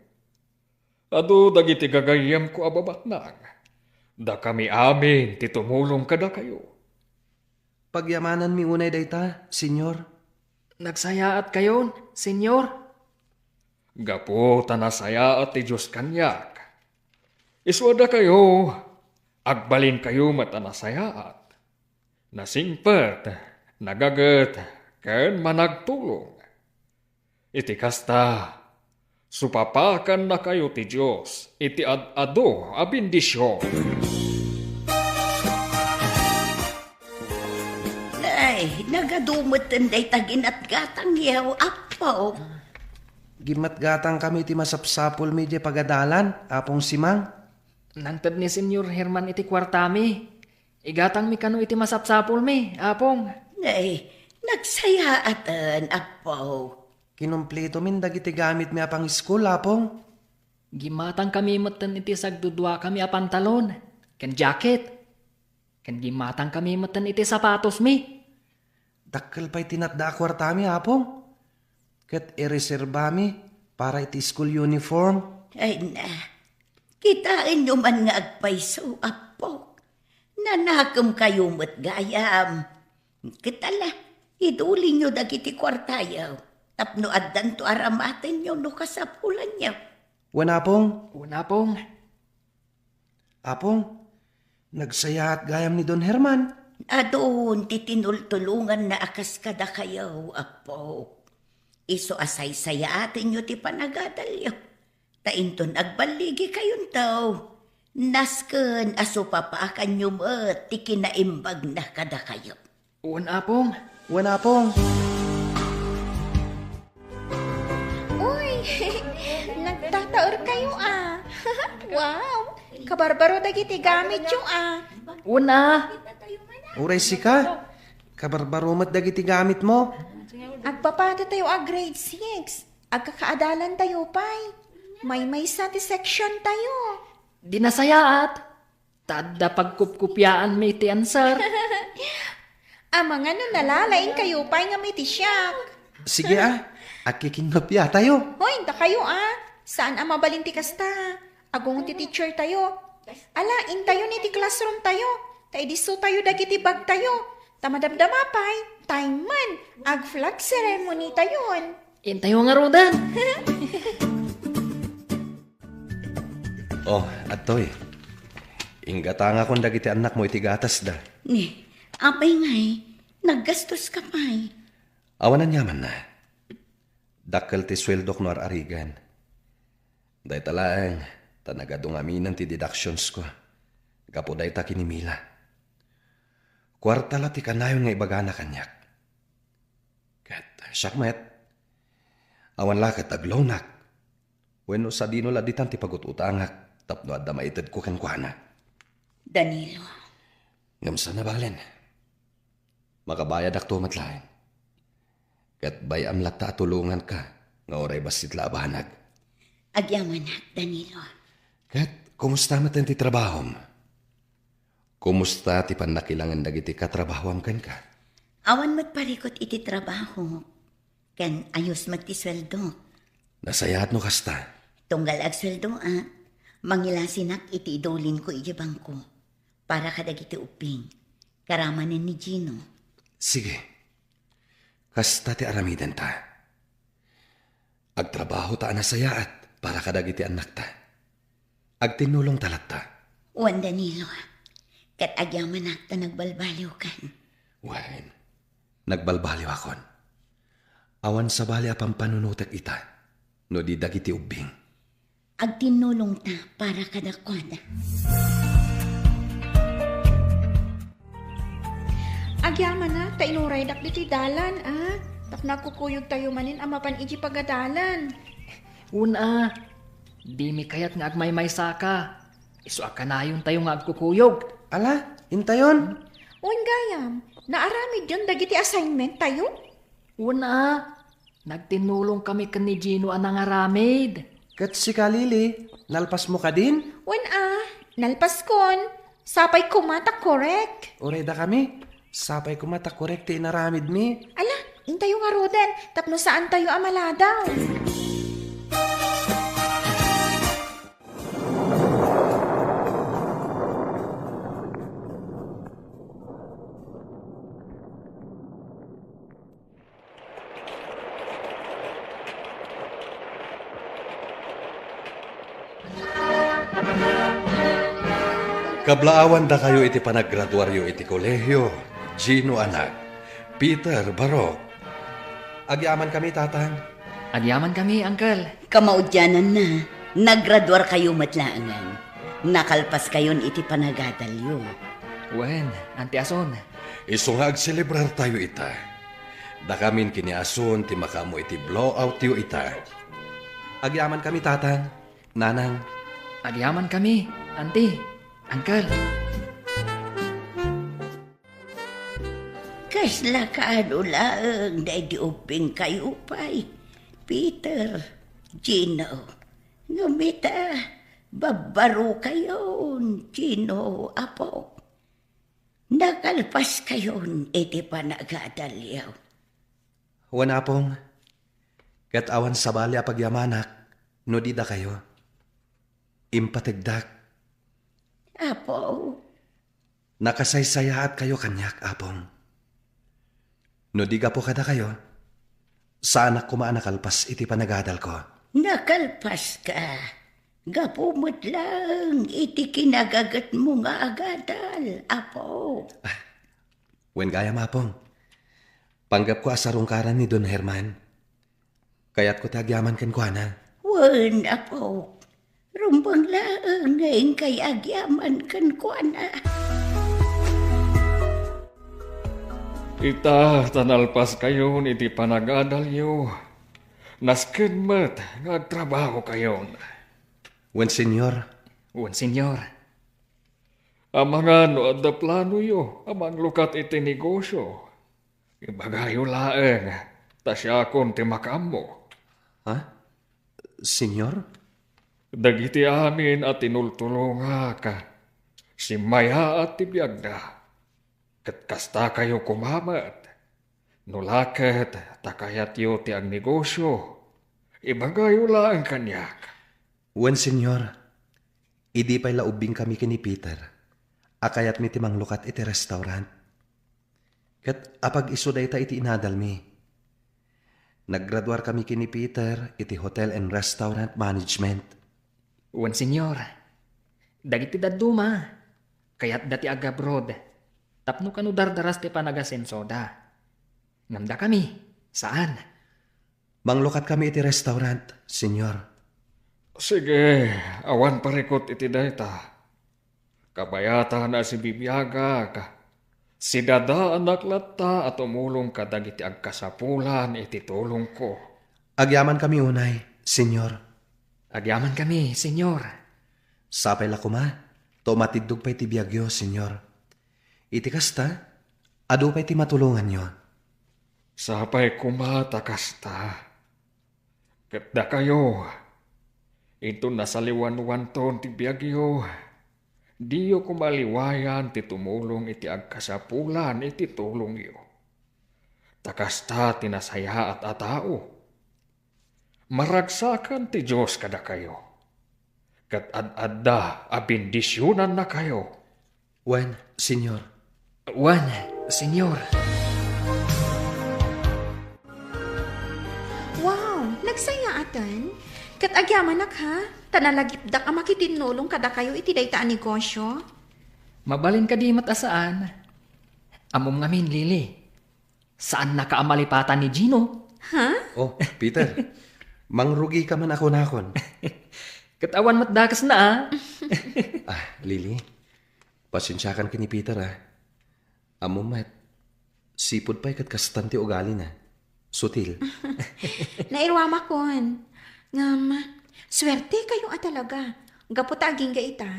Adu dagiti gagayyemko a babatnang. Dakami amin ti tumulong kadakayo. Pagyamananmi unay dayta, Señor. Nagsayaatkayon, Señor. Gapu ta nasayaat ti Dios kaniak, isu a dakayo, agbalinkayo met a nasayaat, nasingpet, nagaget, ken managtulong. Iti kasta, supapakannakayo ti Dios iti ad-adu a bendision. Ay, nagadu metten dayta ginatgatangyo, Apo. Gimmatgatangkami iti masapsapulmi idiay pagadalan, Apong Simang. Nangted ni Señor Herman iti kuartami. Igatangmi kano iti masapsapulmi, Apong. Ay, nagsayaaten, Apo. Kinumpletomin dagiti gamitmi a pangiskul, Apong. Gimmatangkami metten iti sagduduakami a pantalon ken jacket. Ken gimmatangkami metten iti sapatosmi. Dakkel pay ti natda a kuartami, Apong. Ket ireserbami para iti school uniform. Ay na, kitaenyo man nga agpayso, Apo. Nanakemkayo met gayam. Ket ala, idulinyo dagiti kuartayo tapno addanto a ramatenyo no kasapulanyo. Wen, Apong. Wen, Apong. Apong, nagsayaat gayam ni Don Herman. Adun ti tinultulonganna a kas kadakayo, Apo. Isu a saysayaatenyo ti panagadalyo. Ta inton agballigikayonto, nasken a supapakanyo met ti kinaimbagna kadakayo. Wen, Apong. Wen, Apong. Uy, nagtataerkayo a. Wow, kabarbaro dagiti gamityo a. Wen a. Uray sika, kabarbaro met dagiti gamitmo. Agpapadatayo a grade six. Agkakaadalantayo pay. Maymaysa ti section tayo. Di nasayaat. Ta adda pagkupkopiaanmi iti answer. Amangan no nalalaingkayo pay ngem iti siak. Sige a, agkikinnopiatayo. Hoy, dakayo a. Saan a mabalin ti kasta. Agungo ti teacher tayo. Ala, intayon iti classroom tayo. Ta idisso tayo dagiti bag tayo. Ta madamdama pay, time man, ag flag ceremony tayon. Intayo ngaruden. Oh, adtoy. Inggatangakon dagiti annakmo iti gatasda. Ni, apay ngay, naggastoska pay. Awan aniamanna. Dakkel ti sueldok no ar-arigan. Dayta laeng, ta nagadu ngaminen ti deductionsko. Gapu dayta kinimila. Kuarta la ti kanayon nga ibagana kaniak. Ket siak met, awan la ket agloanak. Wenno sadino la ditan ti pagut-utangak tapno adda maitedko kenkuana. Danilo. Ngem saan a balen. Makabayadakto met laeng. Ket bay-am latta a tulonganka nga uray bassit la a banag. Agyamanak, Danilo. Ket kumusta met ti trabahom? Kumusta ti pannakilangen dagiti katrabahoam kenka? Awan met parikut iti trabaho. Ken ayos met ti sueldo. Nasayaat no kasta. Tunggal agsueldoak, mangilasinak iti idulinko idiay bangko para kadagiti ubbing. Karamanen ni Gino. Sige. Kasta ti aramidenta. Agtrabaho ta a nasayaat para kadagiti annakta. Agtinnulong ta latta. Wen, Danilo. Ket agyamanak ta nagbalbaliwkan. Wen, nagbalbaliwakon. Awan sabali a pampanunotek ita, no di dagiti ubbing. Agtinnulong ta para kadakuada. Agyamanak ta inuraydak ditoy dalan, a? Tapno agkukuyog tayo manen a mapan iti pagadalan. Wen a, dimi kayat nga agmaymaysaka. Isu a kanayon tayo nga agkukuyog. Ala, intayon. Wen gayam, naaramidyon dagiti assignment tayo? Wen a, nagtinnulongkami ken ni Gino a nangaramid. Ket sika, Lily, nalpasmo kadin? Wen a, nalpaskon. Sapay koma ta korek. Uray dakami, sapay koma ta korek ti inaramidmi. Ala, intayo ngaruden, tapno saantayo a maladaw. Kablaawandakayo iti panaggraduaryo iti kolehio, Gino anak, Peter, Barok. Agyamankami, Tatang. Agyamankami, Uncle. Kamaudiananna, naggraduarkayo met laengen. Nakalpaskayon iti panagadalyo. Wen, Auntie Ason. Isu nga agselebrartayo ita. Dakamin ken ni Ason ti makaammo iti blowoutyo ita. Agyamankami, Tatang, Nanang. Agyamankami, Auntie, Uncle. Kasla kaano laeng daydi ubbingkayo pay, Peter, Gino. Ngem ita, babbarokayon, Gino, Apo. Nakalpaskayon iti panagadalyo. Wen, Apong, ket awan sabali a pagyamanak no di dakayo. Impategdak. Apo. Nakasaysayaatkayo kaniak, Apong. No di gapu kadakayo, saanak koma a nakalpas iti panagadalko. Nakalpaska gapu met laeng iti kinagagetmo nga agadal, Apo. Ah, wen gayam, Apong. Panggepko a sarungkaran ni Don Herman. Kayatko ti agyaman kenkuana. Wen, Apo. Rumbeng laeng nga inkay agyaman kenkuana. Ita, ta nalpaskayon iti panagadalyo, nasken met nga agtrabahokayon. Wen, Señor. Wen, Señor. Amangan no adda planoyo a manglukat iti negosio, ibagayo laeng, ta siakon ti makaammo. Ha? Señor? Dagiti amin a tinultulongak, simmayaat ti biagda. Ket kastakayo koma met. No la ket ta kayatyo ti agnegosio, ibagayo laeng kaniak. Wen, Señor, idi pay la ubbingkami ken ni Peter a kayatmi ti manglukat iti restaurant. Ket apag-isu dayta iti inadalmi. Naggraduarkami ken ni Peter iti Hotel and Restaurant Management. Wen, Señor. Dagiti dadduma, kayatda ti agabroad, tapno kano dardaras ti panagasensoda. Ngem dakami, saan. Manglukatkami iti restaurant, Señor. Sige, awan parikut iti dayta. Kabayatan a sibibiagak, sidadaanak latta a tumulong kadagiti agkasapulan iti tulongko. Agyamankami unay, Señor. Agyamankami, Señor. Sapay la koma, ta umatiddog pay ti biagyo, Señor. Iti kasta, adu pay ti matulonganyo. Sapay koma ta kasta. Ket dakayo, inton nasaliwanwanton ti biagyo, diyo koma liwayan ti tumulong iti agkasapulan iti tulongyo. Ta kasta ti nasayaat a tao. Maragsakan ti Dios kadakayo, ket ad-adda a bendisionannakayo. Wen, Señor. Wen, Señor. Wow, nagsayaaten. Ket agyamanak, ha? Ta nalagipdak a makitinnulong kadakayo iti dayta a negosio. Mabalin kadi met a saan? Ammom ngamin, Lily. Saannaka a malipatan ni Gino. Ha? Oh, Peter. Mangrugika man a kunakon. Ket awan met dakesna, a. Ah, Lily, pasensiakan ken ni Peter, a. Ammom met, sipud pay ket kastan ti ugalina. Sutil. Nairuamakon. Ngem, suertekayo a talaga. Gapu ta agingga ita,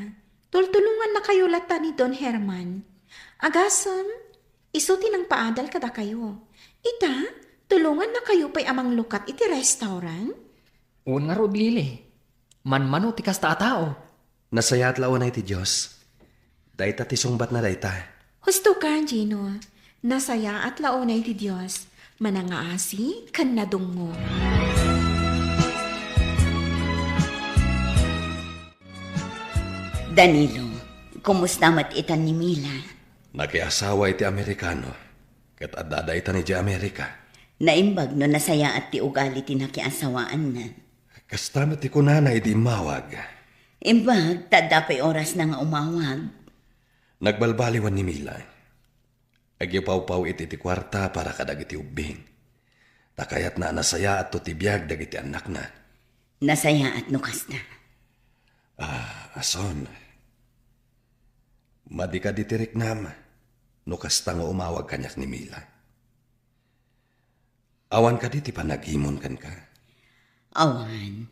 tultulongannakayo latta ni Don Herman. Agasem, isu ti nangpaadal kadakayo. Ita, tulongannakayo pay a manglukat iti restaurant? Wen ngarud, Lily. Manmano ti kasta a tao. Nasayaat la unay ti Dios. Dayta ti sungbatna dayta. Husto ka, Gino. Nasayaat la unay ti Dios. Manangaasi ken nadungngog. Danilo, kumusta met itan ni Mila? Nakiasawa iti Amerikano, ket adda daytan idiay Amerika. Naimbag no nasayaat ti ugali ti nakiasawaanna. Kasta met ti kunana idi immawag. Imbag, ta adda pay orasna nga umawag. Nagbalbaliwan ni Mila. Agyapawpaw iti ti kuarta para kadagiti ubbing. Ta kayatna a nasayaatto ti biag dagiti annakna. Nasayaat no kasta. Ah, ason. Madi kadi ti riknam no kasta nga umawag kaniak ni Mila. Awan kadi ti panagimon kenka? Awan.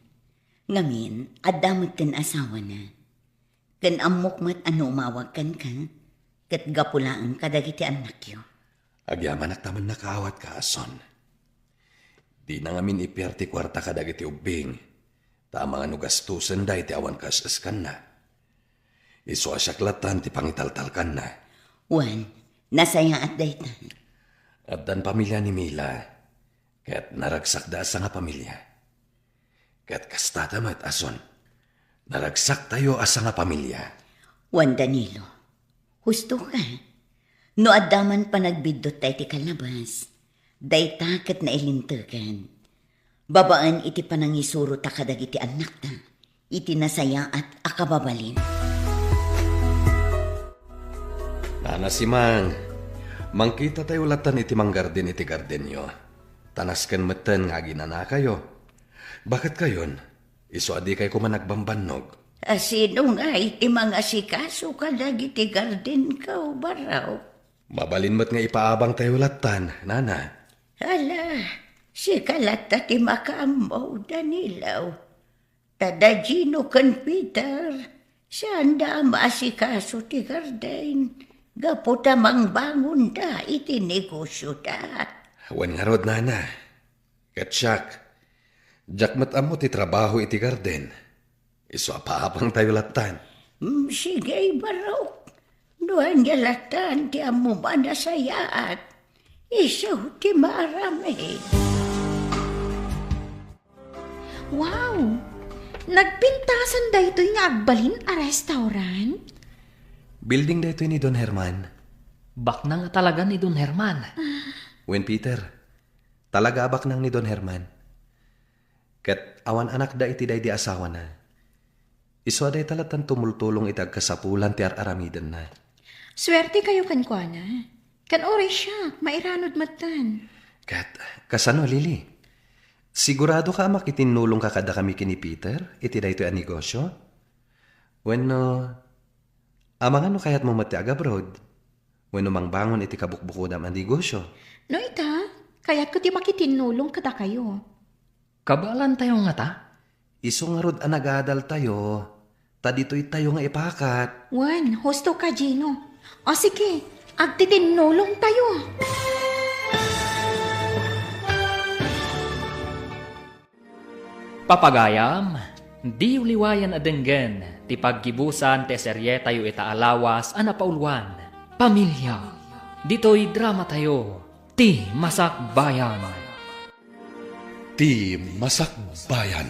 Ngamin, adda met ken asawana. Ken ammok met a no umawag kenka, ket gapu laeng kadagiti annakyo. Agyamanak ta mannakaawat ka, Ason. Dina ngamin ipiar ti kuarta kadagiti ubbing, ta amangan no gastosenda iti awan kaes-eskanna. Isu a siak lattan ti pangitaltalkanna. Wen, nasayaat dayta. Addan pamilia ni Mila, ket naragsakda a sangapamilia. Ket kasta ta met, Ason, naragsaktayo a sangapamilia. Wen, Danilo, husto ka. No adda man panagbiddutta iti kalabas, dayta ket nailintegan. Babaen iti panangisurota kadagiti annakta, iti nasayaat a kababalin. Nana Simang, mangkitatayo lattan iti manggarden iti gardenyo. Ta nasken metten nga aginanakayo. Baketkayon, isu a dikay koma nagbambannog. A sino ngay ti mangasikaso kadagiti gardenko, Barok? Mabalin met nga ipaabangtayo lattan, Nana. Ala, sika latta ti makaammo, Danilo. Ta da Gino ken Peter, saanda a maasikaso ti garden gapu ta mangbangonda iti negosioda. Wen ngarud, Nana. Ket siak, diak met ammo ti trabaho iti garden. Isu a paabangtayo lattan. Mm, sige, Barok. No ania lattan ti ammom a nasayaat, isu ti maaramid. Wow! Nagpintasan daytoy nga agbalin a restaurant? Building daytoy ni Don Herman. Baknang a talaga ni Don Herman. Wen, Peter, talaga a baknang ni Don Herman. Ket awan anakda iti daydi asawana. Isu a dayta lattan tumultulong iti agkasapulan ti ar-aramidenna. Suertekayo kenkuana. Ken uray siak, mairanud metten. Ket, kasano, Lily? Sigurado ka a makitinnulong ka kadakami ken ni Peter iti daytoy a negosio? Wenno, amangan no kayatmo met ti agabroad? Wenno mangbangon iti kabukbukodam a negosio? No ita, kayatko ti makitinnulong kadakayo. Kabaelantayo ngata? Isu ngarud a nagadaltayo, ta ditoytayo nga ipakat. Wen, husto ka, Gino. O sige, agtitinnulongtayo. Papagayam, diyo liwayan a denggen ti paggibusan ti serietayo ita a lawas a napauluan, Pamilya. Ditoy dramatayo, Ti Masakbayan. Ti Masakbayan.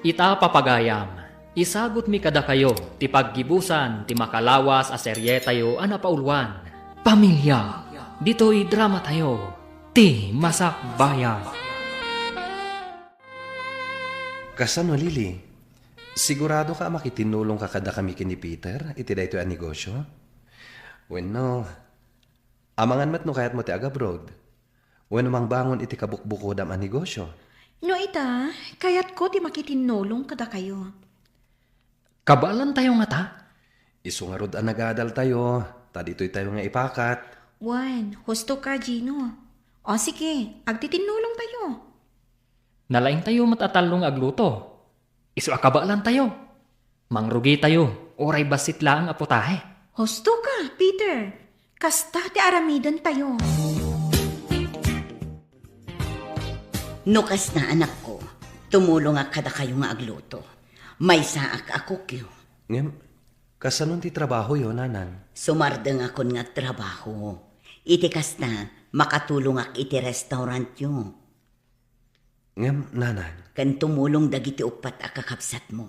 Ita, papagayam, isagutmi kadakayo ti paggibusan ti makalawas a serietayo a napauluan, Pamilya. Ditoy dramatayo, Ti Masakbayan. Kasano, Lily? Sigurado ka a makitinnulong ka kadakami ken ni Peter iti daytoy a negosio? Wenno, amangan met no kayatmo ti agabroad? Wenno mangbangon iti kabukbukodam a negosio? No ita, kayatko ti makitinnulong kadakayo. Kabaelantayo ngata? Isu ngarud a nagadaltayo, ta ditoytayo nga ipakat. Wen, husto ka, Gino. O sige, agtitinnulongtayo. Nalaingtayo met a tallo nga agluto. Isu a kabaelantayo. Mangrugitayo, uray bassit laeng a putahe. Husto ka, Peter. Kasta ti aramidentayo. No kasta, anakko, tumulongak kadakayo nga agluto. Maysaak a cookyo. Ngem, kasano ti trabahoyo, nanang? Sumardengakon nga agtrabaho. Iti kasta, makatulongak iti restaurantyo. Ngem, nanang? Ken tumulong dagiti uppat a kakabsatmo.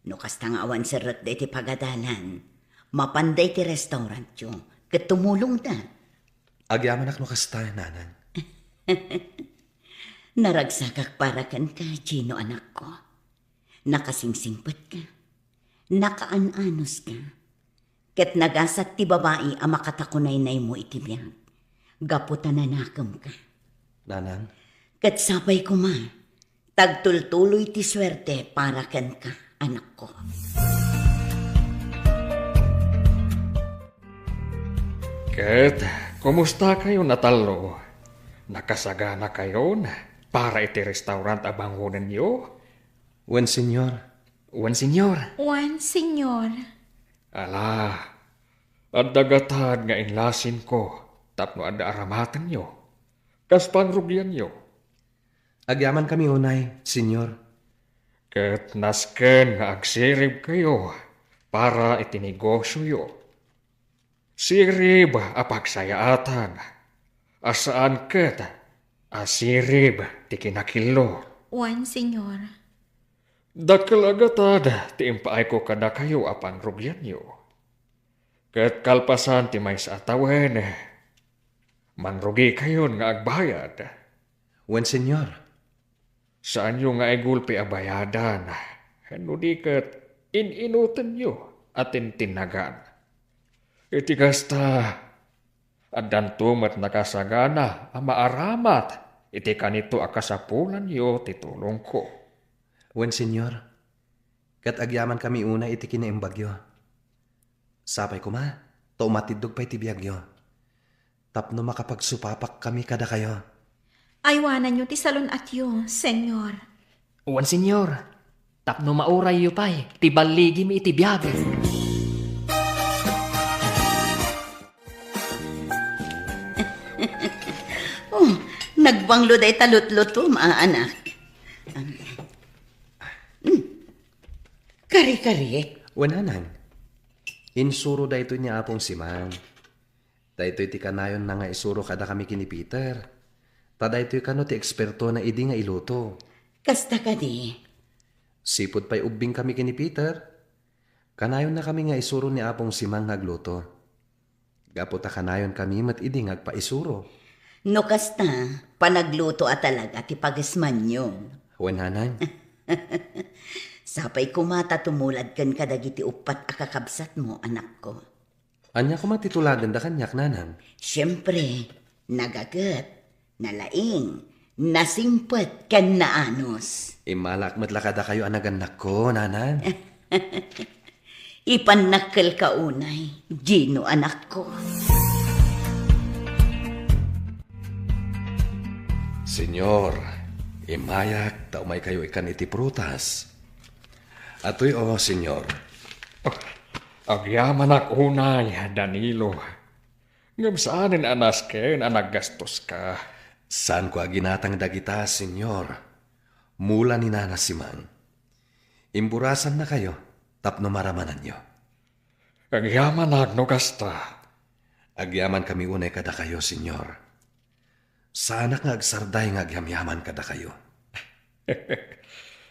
No kasta nga awan serrekda iti pagadalan, mapanda iti restaurantyo ket tumulongda. Agyamanak no kasta, nanang. Naragsakak para kenka, Gino, anakko. Nakasingsingpetka. Nakaan-anuska. Ket nagasat ti babai a makatakunaynaymo iti biag, gapu ta nanakemka. Nanang? Ket sapay koma, tagtultuloy ti suerte para kenka, anakko. Ket, kumustakayon a tallo? Nakasaganakayon para iti restaurant a bangonenyo? Wen, Señor. Wen, Señor. Wen, Señor. Ala, adda gatad nga inlasinko tapno adda aramatenyo, kas pangrugianyo. Agyamankami unay, Señor. Ket nasken nga agsiribkayo para iti negosioyo. Sirib a pagsayaatan, a saan ket a sirib ti kinakillo. Wen, Señor. Dakkel a gatad ti impaayko kadakayo a pangrugianyo. Ket kalpasan ti maysa a tawen, mangrugikayon nga agbayad. Wen, Señor. Saanyo nga igulpi a bayadan, no di ket in-inutenyo a tintinnagan. Iti kasta, addanto met nakasagana a maaramat iti kanito a kasapulanyo ti tulongko. Wen, Señor, ket agyamankami unay iti kinaimbagyo. Sapay koma, ta umatiddog pay ti biagyo, tapno makapagsupapakkami kadakayo. Aywananyo ti salun-atyo, Señor. Wen, Señor, tapno maurayyo pay ti balligim iti biag. Oh, nagbanglo dayta lutlutom, a anak. Hmm. Kari-kari? Wen, nanang. Insuro daytoy ni Apong Simang. Daytoy ti kanayonna nga isuro kadakami ken ni Peter. Ta daytoy kano ti ekspertona idi nga iluto. Kasta kadi? Sipud pay ubbingkami ken ni Peter, kanayonnakami nga isuro ni Apong Simang nga agluto. Gapu ta kanayonkami met idi nga agpaisuro. No kasta, panagluto a talaga ti pagesmanyo. Wen, nanang. Sapay koma ta tumulad ken kadagiti uppat a kakabsatmo, anakko. Ania koma ti tuladenda kaniak, nanang? Siempre, nagaget, nalaing, nasingpet, ken naanus. Immalak met la kadakayo a nagannakko, nanang. Ipannakkelka unay, Gino, anakko. Señor, immayak ta umaykayo ikan iti prutas. Atoy, o, Señor. Agyamanak unay, Danilo. Ngem saanen a nasken a naggastoska. Saanko a ginatang dagita, Señor. Mula ni Nana Simang. Imburasannakayo tapno maramananyo. Agyamanak no kasta. Agyamankami unay kadakayo, Señor. Saanak nga agsarday nga agyamyaman kadakayo.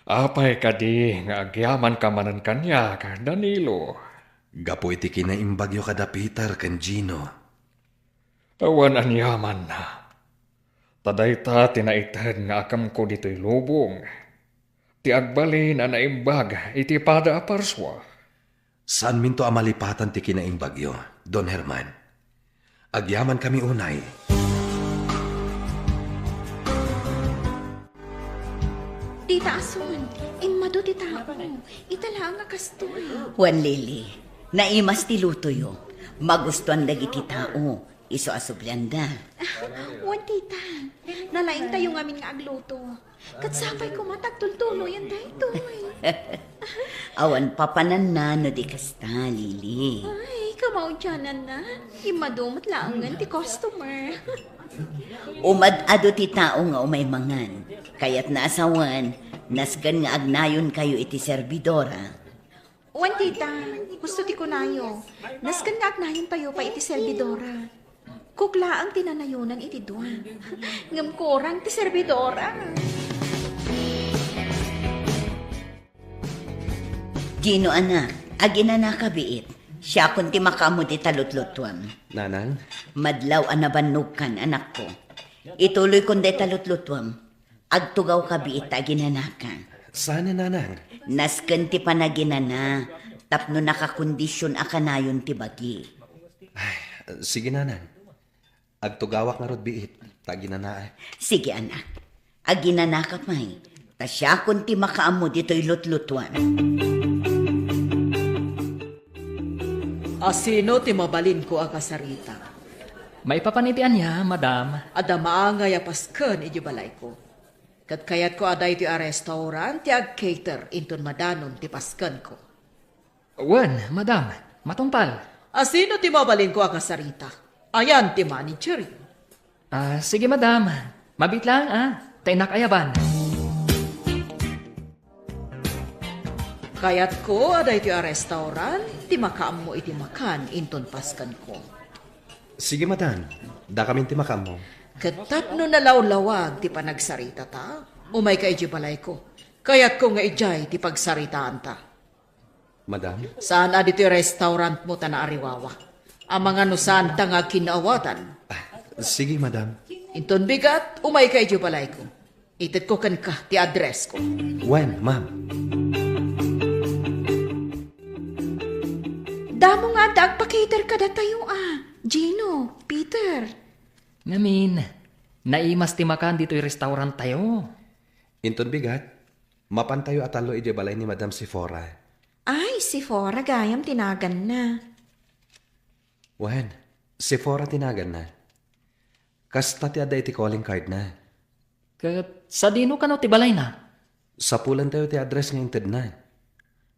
Apay kadi nga agyamanka manen kaniak, Danilo? Gapu iti kinaimbagyo kada Peter ken Gino. Awan aniamanna. Ta dayta ti naited nga akemko ditoy lubong, ti agbalin a naimbag iti pada a parsua. Saanminto a malipatan ti kinaimbagyo, Don Herman. Agyamankami unay. Tita Asun, immadu ti tao. Ita laeng a kastoy. Wen, Lily, naimas ti lutoyo. Magustuan dagiti tao. Isu a sublianda. Wen, tita. Nalaingtayo ngamin nga agluto. Ket sapay koma ta agtultuloyen daytoy. Awan papananna no di kasta, Lily. Ay, Maudiananna, immadu met laengen ti customer. Umad-adu ti tao nga umay mangan. Kayatna a sawen, nasken nga agnayonkayo iti serbidora. Wen, tita, husto ti kunayo. Nasken nga agnayontayo pay iti serbidora. Cook laeng ti nanayonan iti dua. Ngem kurang ti serbidora. Gino, anak, aginanaka biit. Siakon ti makaammo dita lutlutuam. Nanang? Madlaw a nabannogkan, anakko. Ituloykon dayta lutlutuam. Agtugawka biit ta aginanaka. Saan, nanang? Nasken ti panaginana, tapno nakakondision a kanayon ti bagi. Ay, sige, nanang. Agtugawak ngarud biit, ta aginanaak. Sige, anak. Aginanaka pay, ta siakon ti makaammo ditoy lutlutuan. Asino ti mabalinko a kasarita? Maipapan iti ania, madam? Adda maangay a pasken idiay balayko. Ket kayatko a daytoy a restaurant ti ag-cater inton madanon ti paskenko. Wen, madam, matungpal. Asino ti mabalinko a kasarita? Ayan ti manager. Ah, sige, madam. Mabiit lang, ah. Ta innak ayaban. Kayatko a daytoy a restaurant ti makaammo iti makan inton paskenko. Sige, madam. Dakami ti makaammo. Ket tapno nalawlawag ti panagsaritata, umayka idiay balayko. Kayatko nga idiay ti pagsaritaanta. Madam? Saan a ditoy restaurantmo ta naariwawa? Amangan no saanta nga agkinnaawatan. Ah, sige, madam. Inton bigat, umayka idiay balayko. Itedko kenka ti addressko. Wen, ma'am. Damo nga adda agpa-cater kadatayo a, Gino, Peter. Ngamin, naimas ti makan ditoy restauranttayo. Inton bigat, mapantayo a tallo idiay balay ni Madam Sephora. Ay, Sephora gayam ti naganna. Wen, Sephora ti naganna. Kasta ti adda iti calling cardna. Ket sadino kano ti balayna? Sapulantayo ti address nga intedna.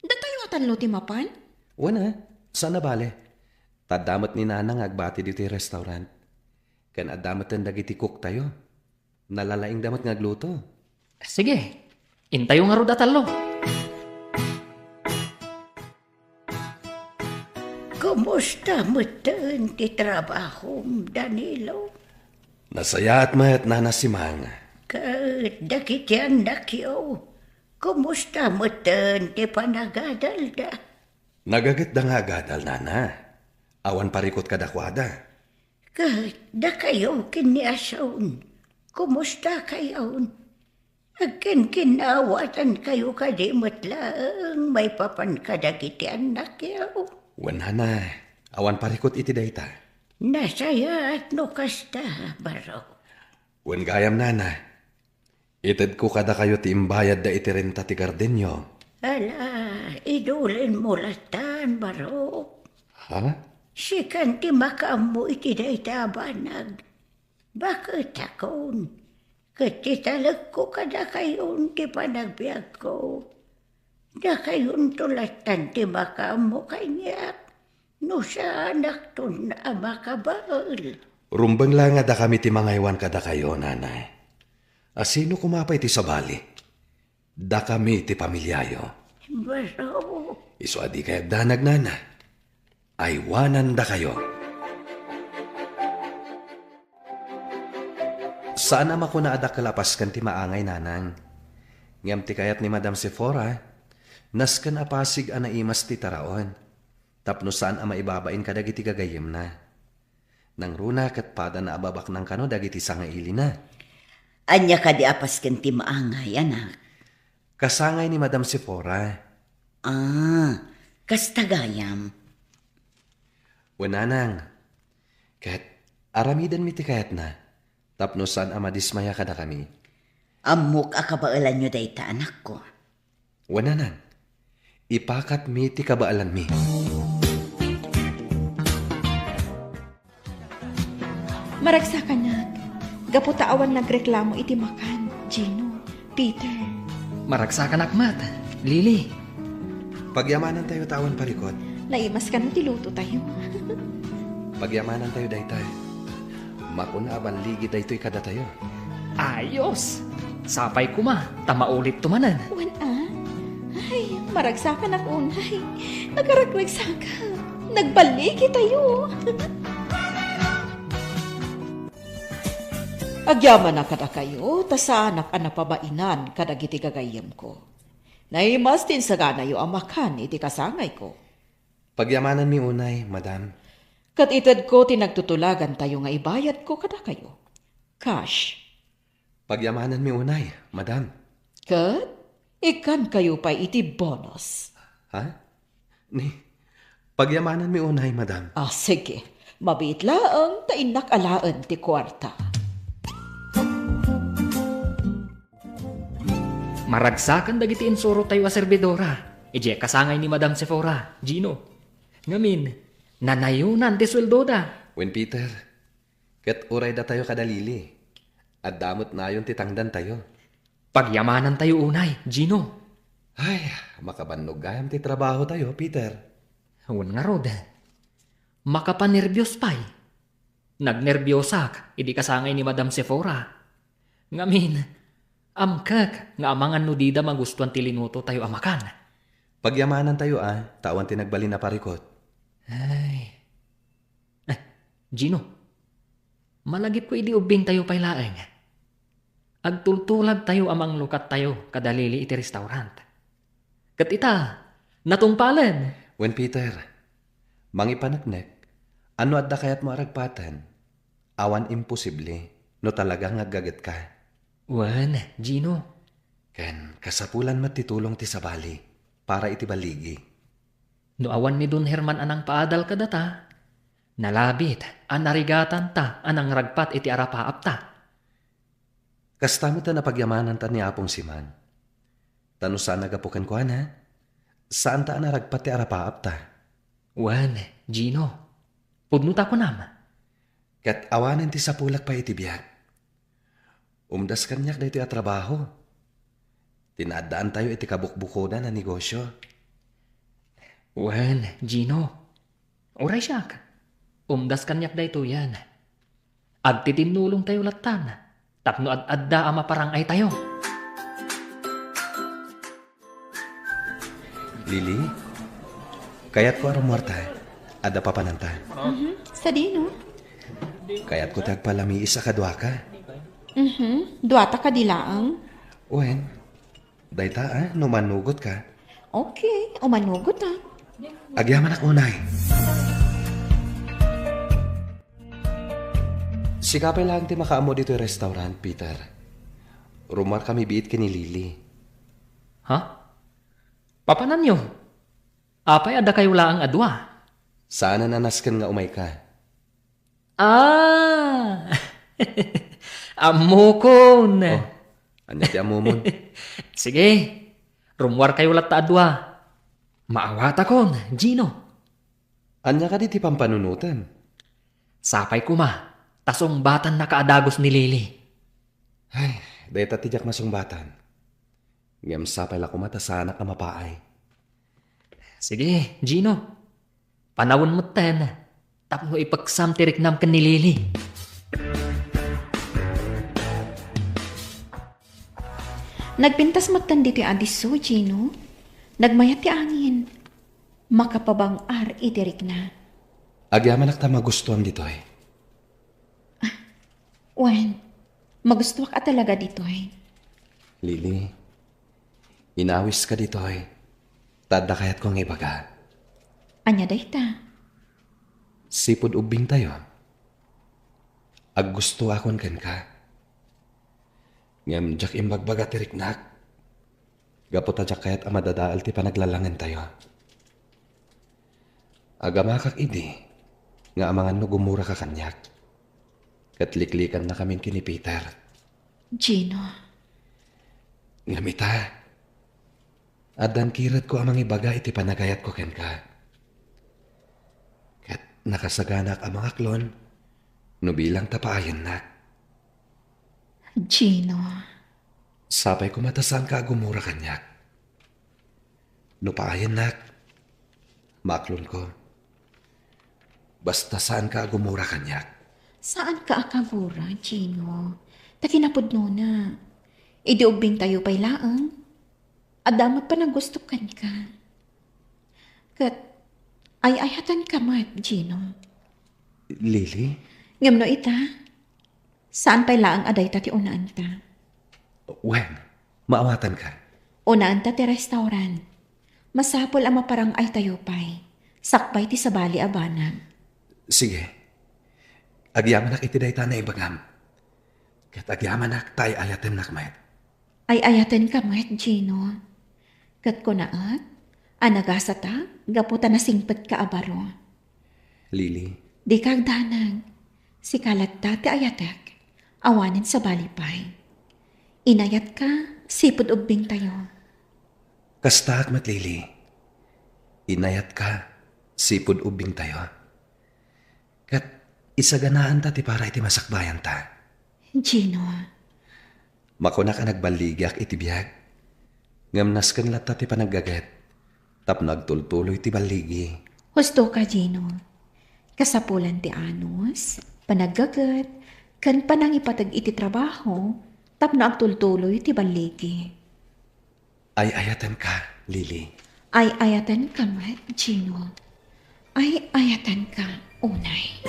Datayo a tallo ti mapan? Wen, a, saan a bale. Ta adda met ni Nana nga agbati ditoy restaurant. Ken adda metten dagiti cooktayo. Nalalaingda met nga agluto. Sige, intayo ngarud a tallo. Kumusta metten ti trabahom, Danilo? Nasayaat met, Nana Simang. Ket dagiti annakyo, kumusta metten ti panagadalda? Nagagetda nga agadal, Nana. Awan parikut kadakuada. Ket dakayo ken ni Ason, kumusta kayon? Agkinkinnawatankayo kadi met laeng maipapan kadagiti annakyo? Wen, Nana, awan parikut iti dayta. Nasayaat no kasta, Barok. Wen gayam, Nana. Itedko kadakayo ti imbayadda iti renta ti gardenyo. Ala, idulinmo latan, Barok. Ha? Sikan ti makaammo iti dayta a banag. Baketakon, ket ti talekko kadakayon ti panagbiagko. Dakayonto latan ti makaammo kaniak no saanakton a makabael. Rumbeng la nga dakami ti mangaywan kadakayo, Nana. A sino koma pay ti sabali? Dakami ti pamiliayo. Barok. Isu a dikay agdanag, Nana. Aywanandakayo. Saan a makuna a dakkel a pasken ti maangay, Nanang. Ngem ti kayat ni Madam Sephora, nasken a pasig a naimas ti taraon, tapno saan a maibabain kadagiti gagayyemna. Nangruna ket padana a babaknang kano dagiti sangailina. Ania kadi a pasken ti maangay, anak? Kasangay ni Madam Sephora. Ah, kasta gayam. Wen, Nanang. Ket aramidenmi ti kayatna, tapno saan a madismaya kadakami. Ammok a kabaelanyo dayta, anakko. Wen, Nanang. Ipakatmi ti kabaelanmi. Maragsakanak, gapu ta awan nagreklamo iti makan, Gino, Peter. Maragsakanak met, Lily. Pagyamanantayo ta awan parikut. Naimas kano ti lutotayo. Pagyamanantayo daytoy. Makuna a balligi daytoy kadatayo. Ayos! Sapay koma, ta maulitto manen. Wen a? Ay, maragsakanak unay. Nagaragragsakak. Nagballigitayo. Agyamanak kadakayo, ta saanak a napabainan kadagiti gagayyemko. Naimas ti insaganayo a makan iti kasangayko. Pagyamananmi unay, madam. Ket itedko ti nagtutulagantayo nga ibayadko kadakayo. Cash. Pagyamananmi unay, madam. Ket ikkankayo pay iti bonus. Ha? Ni, pagyamananmi unay, madam. Ah, sige. Mabiit laeng ta innak alaen ti kuarta. Maragsakan dagiti insurotayo a servidora idiay kasangay ni Madam Sephora, Gino. Ngamin, nanayonan ti sueldoda. Wen, Peter, ket uray datayo kada Lily, adda met nayon ti tangdantayo. Pagyamanantayo unay, Gino. Ay, makabannog gayam ti trabahotayo, Peter. Wen ngarud, makapanerbios pay. Nagnerbiasak idi kasangay ni Madam Sephora. Ngamin, amkek nga amangan no dida magustuan ti linutotayo a makan. Pagyamanantayo a, ta awan ti nagbalin a parikut. Ay. Eh, Gino, malagipko idi ubbingtayo pay laeng. Agtultulagtayo a manglukattayo kada Lily iti restaurant. Ket ita, natungpalen. Wen, Peter, mangipaneknek, no adda kayatmo a ragpaten, awan imposible no talaga nga aggagetka. Wen, Gino. Ken kasapulan met ti tulong ti sabali para iti balligi. No awan ni Don Herman a nangpaadal kadata, nalabit a narigatanta a nangragpat iti arapaapta. Kasta met a napagyamananta ni Apong Siman. Ta no saan a gapu kenkuana, saanta a naragpat ti arapaapta. Wen, Gino, pudno ta kunam. Ket awanen ti sapulek pay iti biag. Umdas kaniak daytoy a trabaho. Ti naaddaantayo iti kabukbukodan a negosio. Wen, Gino. Uray siak. Umdas kaniak daytoyen. Agtitinnulongtayo lattan tapno ad-adda a maparang-aytayo. Lily, kayatko a rummuarta. Adda papananta. Mhm. Sadino? Kayatko ti agpalamiis a kaduaka. Mhm. Duata kadi laeng? Wen, dayta a, no manugot ka. Okay, umanugot a. Agyamanak unay. Sika pay laeng ti makaammo ditoy restaurant, Peter. Rummuarkami biit ken ni Lily. Ha? Papananyo? Apay a dakayo laeng a dua? Saanen a nasken nga umayka. Ah! Ammokon. Oh, ania ti ammomon? Sige, rummuarkayo latta a dua. Maawatakon, Gino. Ania kadi ti pampanunotem? Sapay koma, ta sungbatannaka a dagus ni Lily. Ay, dayta ti diak masungbatan. Ngem sapay la koma ta saanak a mapaay. Sige, Gino. Panawen metten tapno ipeksam ti riknam ken ni Lily. Nagpintas metten ditoy a disso, Gino. Nagmayat ti angin. Makapabang-ar iti rikna. Agyamanak ta magustuam ditoy. Wen, magustuak a talaga ditoy. Lily, inawiska ditoy, ta adda kayatko nga ibaga. Ania dayta? Sipud ubbingtayo, aggustoakon kenka. Ngem diak imbagbaga ti riknak. Gapu ta diak kayat a madadael ti panaglalangentayo. Agamakak idi nga amangan no gumuraka kaniak. Ket liklikannakamin ken ni Peter. Gino. Ngem ita, addan kiredko a mangibaga iti panagayatko kenka. Ket nakasaganak a mangaklon no bilang ta paayennak. Gino. Sapay koma ta saanka a gumura kaniak. No paayennak, Maklonko. Basta saanka a gumura kaniak. Saanka a kagura, Gino. Ta kinapudnona, idi ubbingtayo pay laeng, adda met panaggustok kenka. Ket ay-ayatenka met, Gino. Lily? Ngem no ita, saan pay laeng a dayta ti unaenta. Wen, maawatanka. Unaenta ti restaurant. Masapul a maparang-aytayo pay, sakbay ti sabali a banag. Sige. Agyamanak iti dayta a naibagam. Ket agyamanak ta ay-ayatennak met. Ay-ayatenka met, Gino. Ket kunaek a nagasatak gapu ta nasingpetka a baro. Lily. Dika agdanag. Sika latta ti ayatek. Awanen sabali pay. Inayatka, sipud ubbingtayo. Kastaak met, Lily. Inayatka, sipud ubbingtayo. Ket isaganaanta ti para iti masakbayanta. Gino. Makunak a nagballigiak iti biag, ngem nasken latta ti panaggaget tapno agtultuloy ti balligi. Husto ka, Gino. Kasapulan ti anus, panaggaget, ken panangipateg iti trabaho tapno agtultuloy ti balligi. Ay-ayatenka, Lily. Ay-ayatenka met, Gino. Ay-ayatenka unay.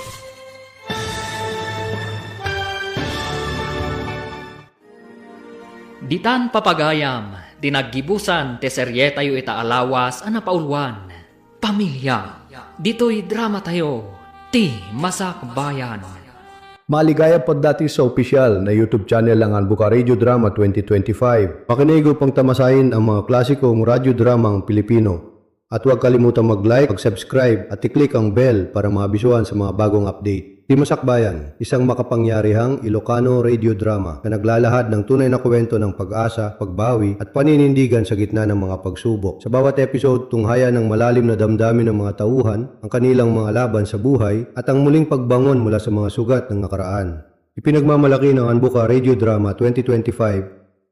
Ditan papagayam ti naggibusan ti serietayo ita a lawas a napauluan, Pamilya. Ditoy dramatayo, ti Masakbayan. Maligayam paddati sa opisyal na YouTube channel ng Anbuka Radio Drama twenty twenty-five. Makinig upang tamasain ang mga klasikong radyo dramang Pilipino. At huwag kalimutang mag-like, mag-subscribe at i-click ang bell para maabisuhan sa mga bagong update. Ti Masakbayan, isang makapangyarihang Ilocano radio drama na naglalahad ng tunay na kwento ng pag-asa, pagbawi, at paninindigan sa gitna ng mga pagsubok. Sa bawat episode, tunghayan ng malalim na damdamin ng mga tauhan, ang kanilang mga laban sa buhay, at ang muling pagbangon mula sa mga sugat ng nakaraan. Ipinagmamalaki ng Anbuka Radio Drama twenty twenty-five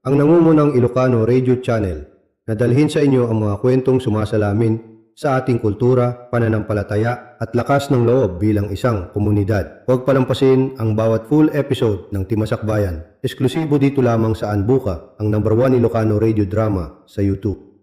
ang nangungunang Ilocano Radio Channel na dalhin sa inyo ang mga kwentong sumasalamin sa ating kultura, pananampalataya, at lakas ng loob bilang isang komunidad. Huwag palampasin ang bawat full episode ng Ti Masakbayan. Esklusibo dito lamang sa Anbuka, ang number one Ilocano radio drama sa YouTube.